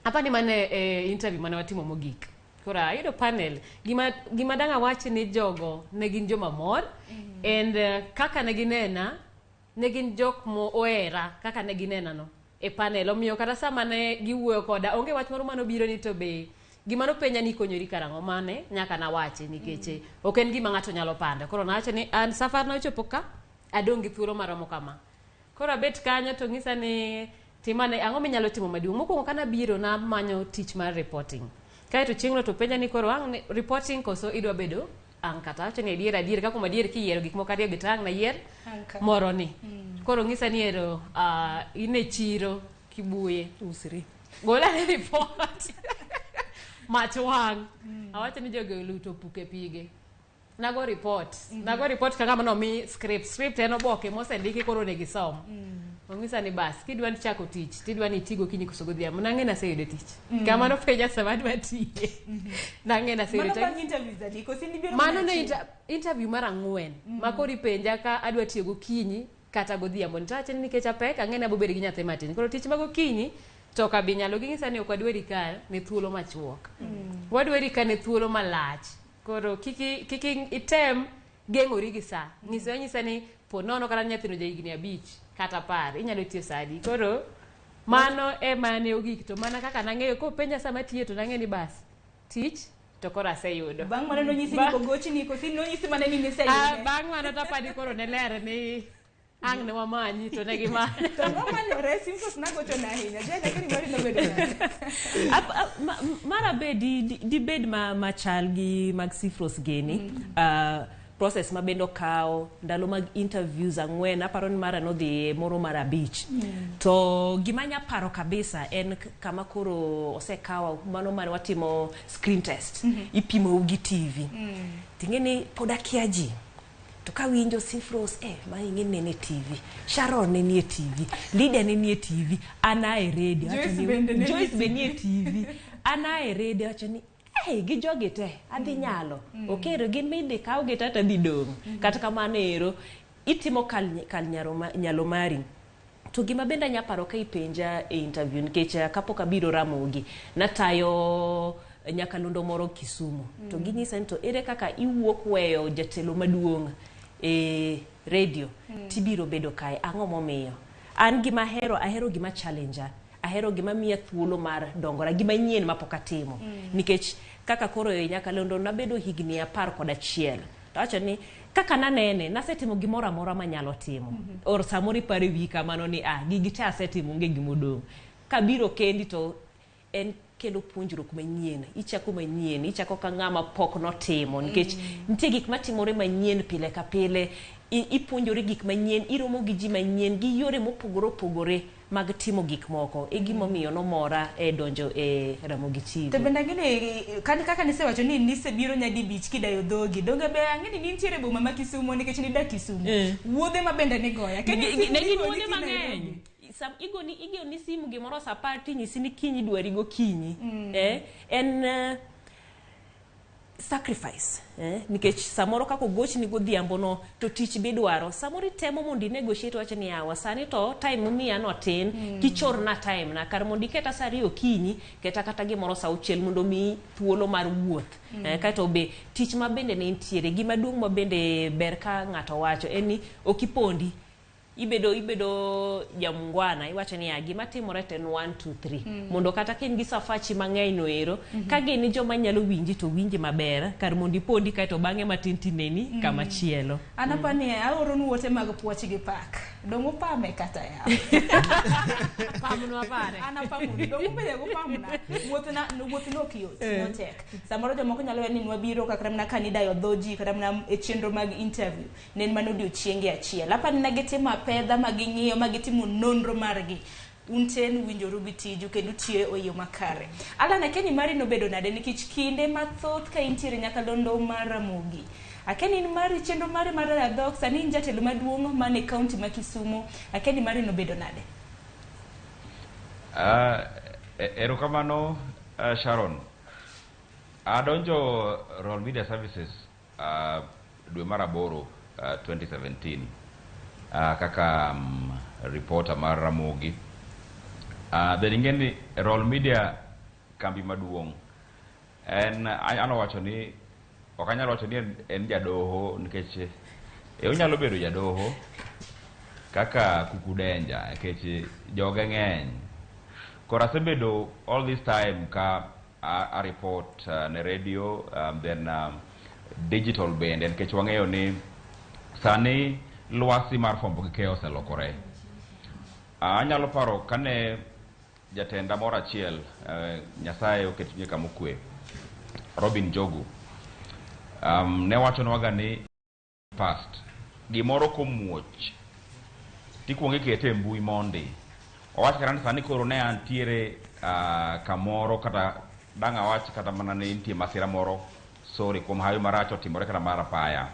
Apani mane interview mane watimo mogik. Koro ayudo panel. Gima dang' awach ni jogo ne gin joma mor. And kaka ne ginena, ne gin jok mo ohera kaka ne ginena no e panel. Omiyo kata sama ne giwuoyo koda, onge wach moro manobiro ni to be Gima nopenja ni ikonyori karang'o mane nyaka nawachi nikech ok en gima ng'ato nyalo pando. Koro nawacho ni an safar nochopo ka adong' gi thuolo maromo kama. Koro abet kanyo to ng'isa ni timane ang'o minyalo timo maduong'. Mokwongo kanabiro namanyo tich mar reporting. Kaeto chieng'no to penja ni koro ang' ni reporting koso idwa bedo anchor. To awacho ni adier adier ka kuom adier kiyiero gik moko ariyo gi to ang' nayier Anchor. moro ni. Koro ng'isa ni ero in e chiro Kibuye. Usri. Gol ane report. Mach wang'. Awacho ni jogi oluto puke pige. Nago report. Nago report kaka mano mi script. Script en oboke mosendiki koro onego isom. Ong'isa ni bas, kidwa ni chako tich, tidwa ni iti gokinyi koso godhiambo. Nang'e naseyudo tich. Kama nopenja sama adwa tiye. Nang'e naseyudo Mano tich. bang' interviews adi? Koso in ibiro Mano mana ne achiel? interview mar 4 ma koro ipenja ka adwa tiyo gokinyi kata godhiambo. Nitawacho ni nikech apek, ang'e ni abo bedo gi nyathi matin. Koro tich ma gokinyi to ok abi nyalo. Ging'isa ni ok wadwari ka ne thuolo machuok. Wadwari ka ne thuolo malach. Koro kik item geng'ori gi sa. Nyiso anyisa ni po nono kata nyathino ja higni 5 kata 10, inyalo tiyo sa adi. Koro mano ema ne ogik. To mana kaka nang'eyo, kopenja sama tiyo to nang'eyo ni bas, tich to koro aseyudo. Bang' mano nonyisi ni kogochni, koso nonyisi mana ni niseyude? Bang' mano to apani koro ne ler ni ang' ne wamanyi to ne gimanya. To nomanyore, Simfos nagochona ahinya. Jane, lakini mari nobedo nade? Mara be dibed machal gi mag Sifros gini. Process ma bende okawo ndalo mag interviews 4, aparo ni mara nodhi moro mar 5. To gima anya paro kabisa en kama koro osekawa mano mane watimo screen test. Ipimou gi TV. Ting'e ni pod akia ji. To kawinjo Sifros, ma ing'e nene e TV. Sharon ne nie TV. Lydia ne nie TV. An ae radio. Joyce bende ne nie Joyce be nie TV. An ae radio awacho ni hey, gi jogi te adhi nyalo. Okero gin midhi kaw gi tata dhi dong'. Kata kamano ero itimo kal nyalo mari. To gima bende anya paro ka ipenja e interview nikech kapok abiro Ramogi natayo nyakalondo moro Kisumu. To ginyisa ni to ere kaka iwuok weyo jatelo maduong' e radio tibiro bedo kae, ang'o momiyo? An gima ahero, ahero gima challenger, ahero gima miya thuolo mar dongora, gima nyien mapok atimo. Nikech kaka koro e nyakalondo nabedo higni 11. To awacho ni kaka nanene, nasetimo gimoro amora manyalo timo. Or samoro iparo e wiyi kamano ni gigi te asetimo, onge gimodong'. Kabiro kendi to en kelo puonjruok manyien, ichako manyien, ichako ka ng'ama pok notimo, nikech nitie gik matimore manyien pile ka pile, ipuonjori gik manyien, iromo gi ji manyien, gi yore mopogore opogore mag timo gik moko. E gimomiyo nomora e donjo e Ramogi TV. To bende ang'e ni kaka nisewacho ni nisebiro nyadi 5 kidayo dhogi, donge be ang'e ni nintiere boma ma Kisumu nikech nidak Kisumu. Wuodhe ma bende nigoya. Ne gin wuodhe mang'eny. Igoni simu gimoro sa 10 tinyisi ni kiny idwari gokinyi. En sacrifice. Nikech samoro kaka ogochni godhiambo no to tich bidwaro. Samoro itemo mondo inegotiate wacho ni yawa sani to time miya no tin, kichorna time na kar mondo iketa sa 2 okinyi, keta kata gimoro sa 6 mondo miyi thuolo mar wuoth. Kaeto be tich ma bende ne nitiere, gima duong' ma bende ber ka ng'ato wacho en ni ok ipondi. Ibedo jamungwana, iwacho ni gima timore to en 1 2 3. Mondo kata ka in gi safachi mang'eny no ero, ka gin joma nyalo winji to winji maber, kar mondo ipondi kaeto bang'e matin tineni kama chielo. An apani aoronu ote mag puoch gi pak. Dong' upame kata yawa. Pamnwa pare. An apamonu. Dong' ubede gupamna. Wuoth no ok yot, notek. Samoro jomoko nyalo ni nwabiro kata mana ka nidayo dho ji kata mana e chenro mag interview. Ne en mana odiochienge achiel. Apani ne gitimo apedha ma ging'iyo ma gitimo nonro margi. Un te nuwinjoru gi tiju kendo utiyo e yo makare. Alan, akia ni mari nobedo nade nikech kinde mathoth ka intiere nyakalondo mar Ramogi. Akia ni in mari chenro mari mar dhok, sani in jatelo maduong' man e kaunti ma Kisumu. Akia ni mari nobedo nade? Erokamano, Sharon. Adonjo Royal Media Services dwe mar 8 2017 kaka reporter mar Ramogi. Then ing'e ni Royal Media kambi maduong'. En anyalo wacho ni ok anyalo wacho ni en jadoho nikech onyalo bedo jadoho kaka Kukudenja nikech joge ng'eny. Koro asebedo all this time ka A report ne radio, then digital bende, nikech wang'eyo ni sani lwasi mar fwambo gi keyo oselokore. Anyalo paro kane jatenda moro achiel, Nyasaye oket chunye kama okwe, Robin Jogu, ne wachonwaga ni past gimoro komuoch tikuongo ikete e mbui mondi. Owach kata ni sani koro ne antiere kamoro, kata dang' awach kata mana ni nitie masira moro, sorry kuom hawi marach otimore kata mar apaya.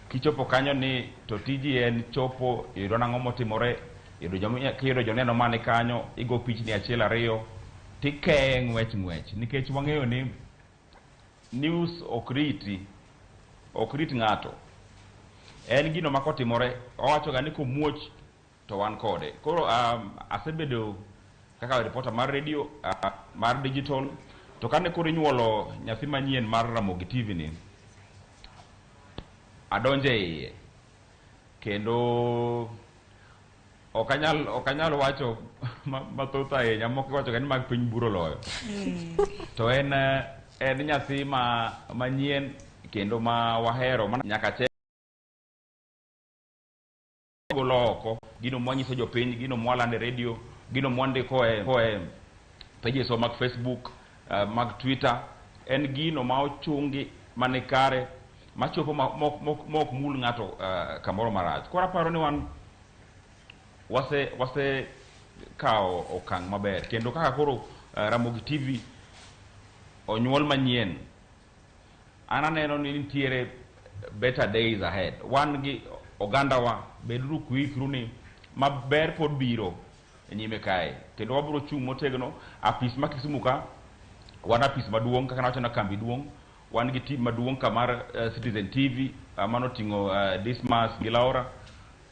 Kichopo kanyo ni to tiji en chopo yudo nang'o motimore, yudo joma kiyudo joneno mani kanyo, igo pichni achiel ariyo tikeye ng'wech ng'wech, nikech wang'eyo ni news ok riti, ok rit ng'ato. En gino ma kotimore owacho ga ni komuoch to wan kode. Koro asebedo kaka reporter mar radio, mar digital, to kane koro inyuolo nyathi manyien mar Ramogi TV ni, adonje iye kendo ok anyal wacho mathoth ahinya, moko iwacho ga ni mag piny buro loyo. To en nyathi ma manyien kendo ma wahero mana nyaka che golo oko gino mwanyiso jopiny, gino mwalando e radio, gino mwandiko e pages mag Facebook, mag Twitter, en gino ma ochungi mani kare machopo ma ok mul ng'ato kamoro marach. Koro aparo ni wan wase kawo okang' maber, kendo kaka koro Ramogi TV onyuol manyien, an aneno ni nitiere better days ahead. Wan gi ogandawa, beduru kuikru ni maber pod biro e nyime kae, kendo wabiro chung' motegno. Apis ma Kisumu ka wan apis maduong', kaka nawacho na kambi duong', wan gi team maduong' ka mar Citizen TV, mano oting'o Dismas gi Laura.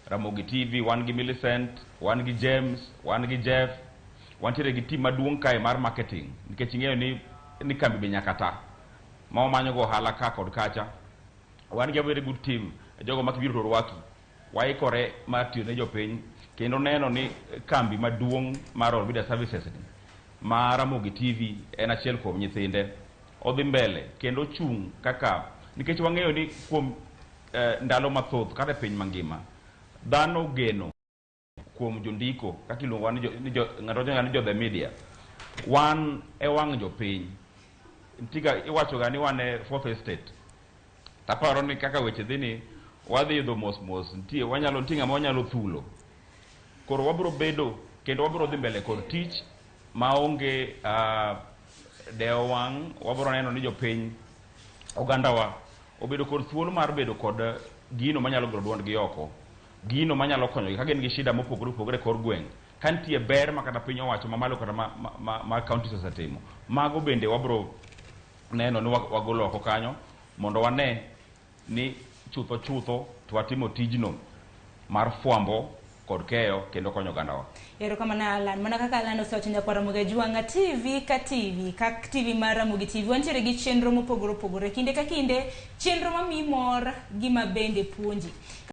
Ramogi TV wan gi Millicent, wan gi James, wan gi Jeff, wantiere gi team maduong' kae mar marketing, nikech ing'eyo ni kambi be nyaka ta ma wamanyo go ohala ka kod kacha. Wan gi a very good team, jogo ma kibiro to rwaki. Waikore mar tiyo ne jopiny kendo neno ni kambi maduong' mar Royal Media Services ni ma Ramogi TV en achiel kuom nyithinde odhi mbele kendo ochung' kaka, nikech wang'eyo ni kuom ndalo mathoth kata e piny mangima dhano geno kuom jondiko, kaka iluongo ni jo, ng'ato wacho ni jo the media, wan e wang' jopiny. Nitie iwacho ga ni wan e fourth estate. Taparo ni kaka weche dhi ni wadhi idho mos mos, nitie wanyalo, nitie ng'ama wanyalo thulo. Koro wabiro bedo kendo wabiro dhi mbele kod tich maonge dewo wang'. Wabiro neno ni jopiny, ogandawa obedo kod thuolo mar bedo kod gino manyalo golo duondgi oko, gino manyalo konyogi ka gin gi shida mopogore opogore e kor gweng', ka nitie ber ma kata piny owacho mamalo kata ma counties osetimo, mago bende wabiro neno ni wagolo oko kanyo mondo wane ni chutho chutho to watimo tijno mar fwambo kod keyo kendo konyo ogandawa. Erokamano Alan. Mana kaka Alan osewacho, nyakwar Ramogi Ajwang'a, TV ka TV, kak TV mar Ramogi TV, wantiere gi chenro mopogore opogore. Kinde ka kinde, chenro mamiyi mor gi ma bende puonji.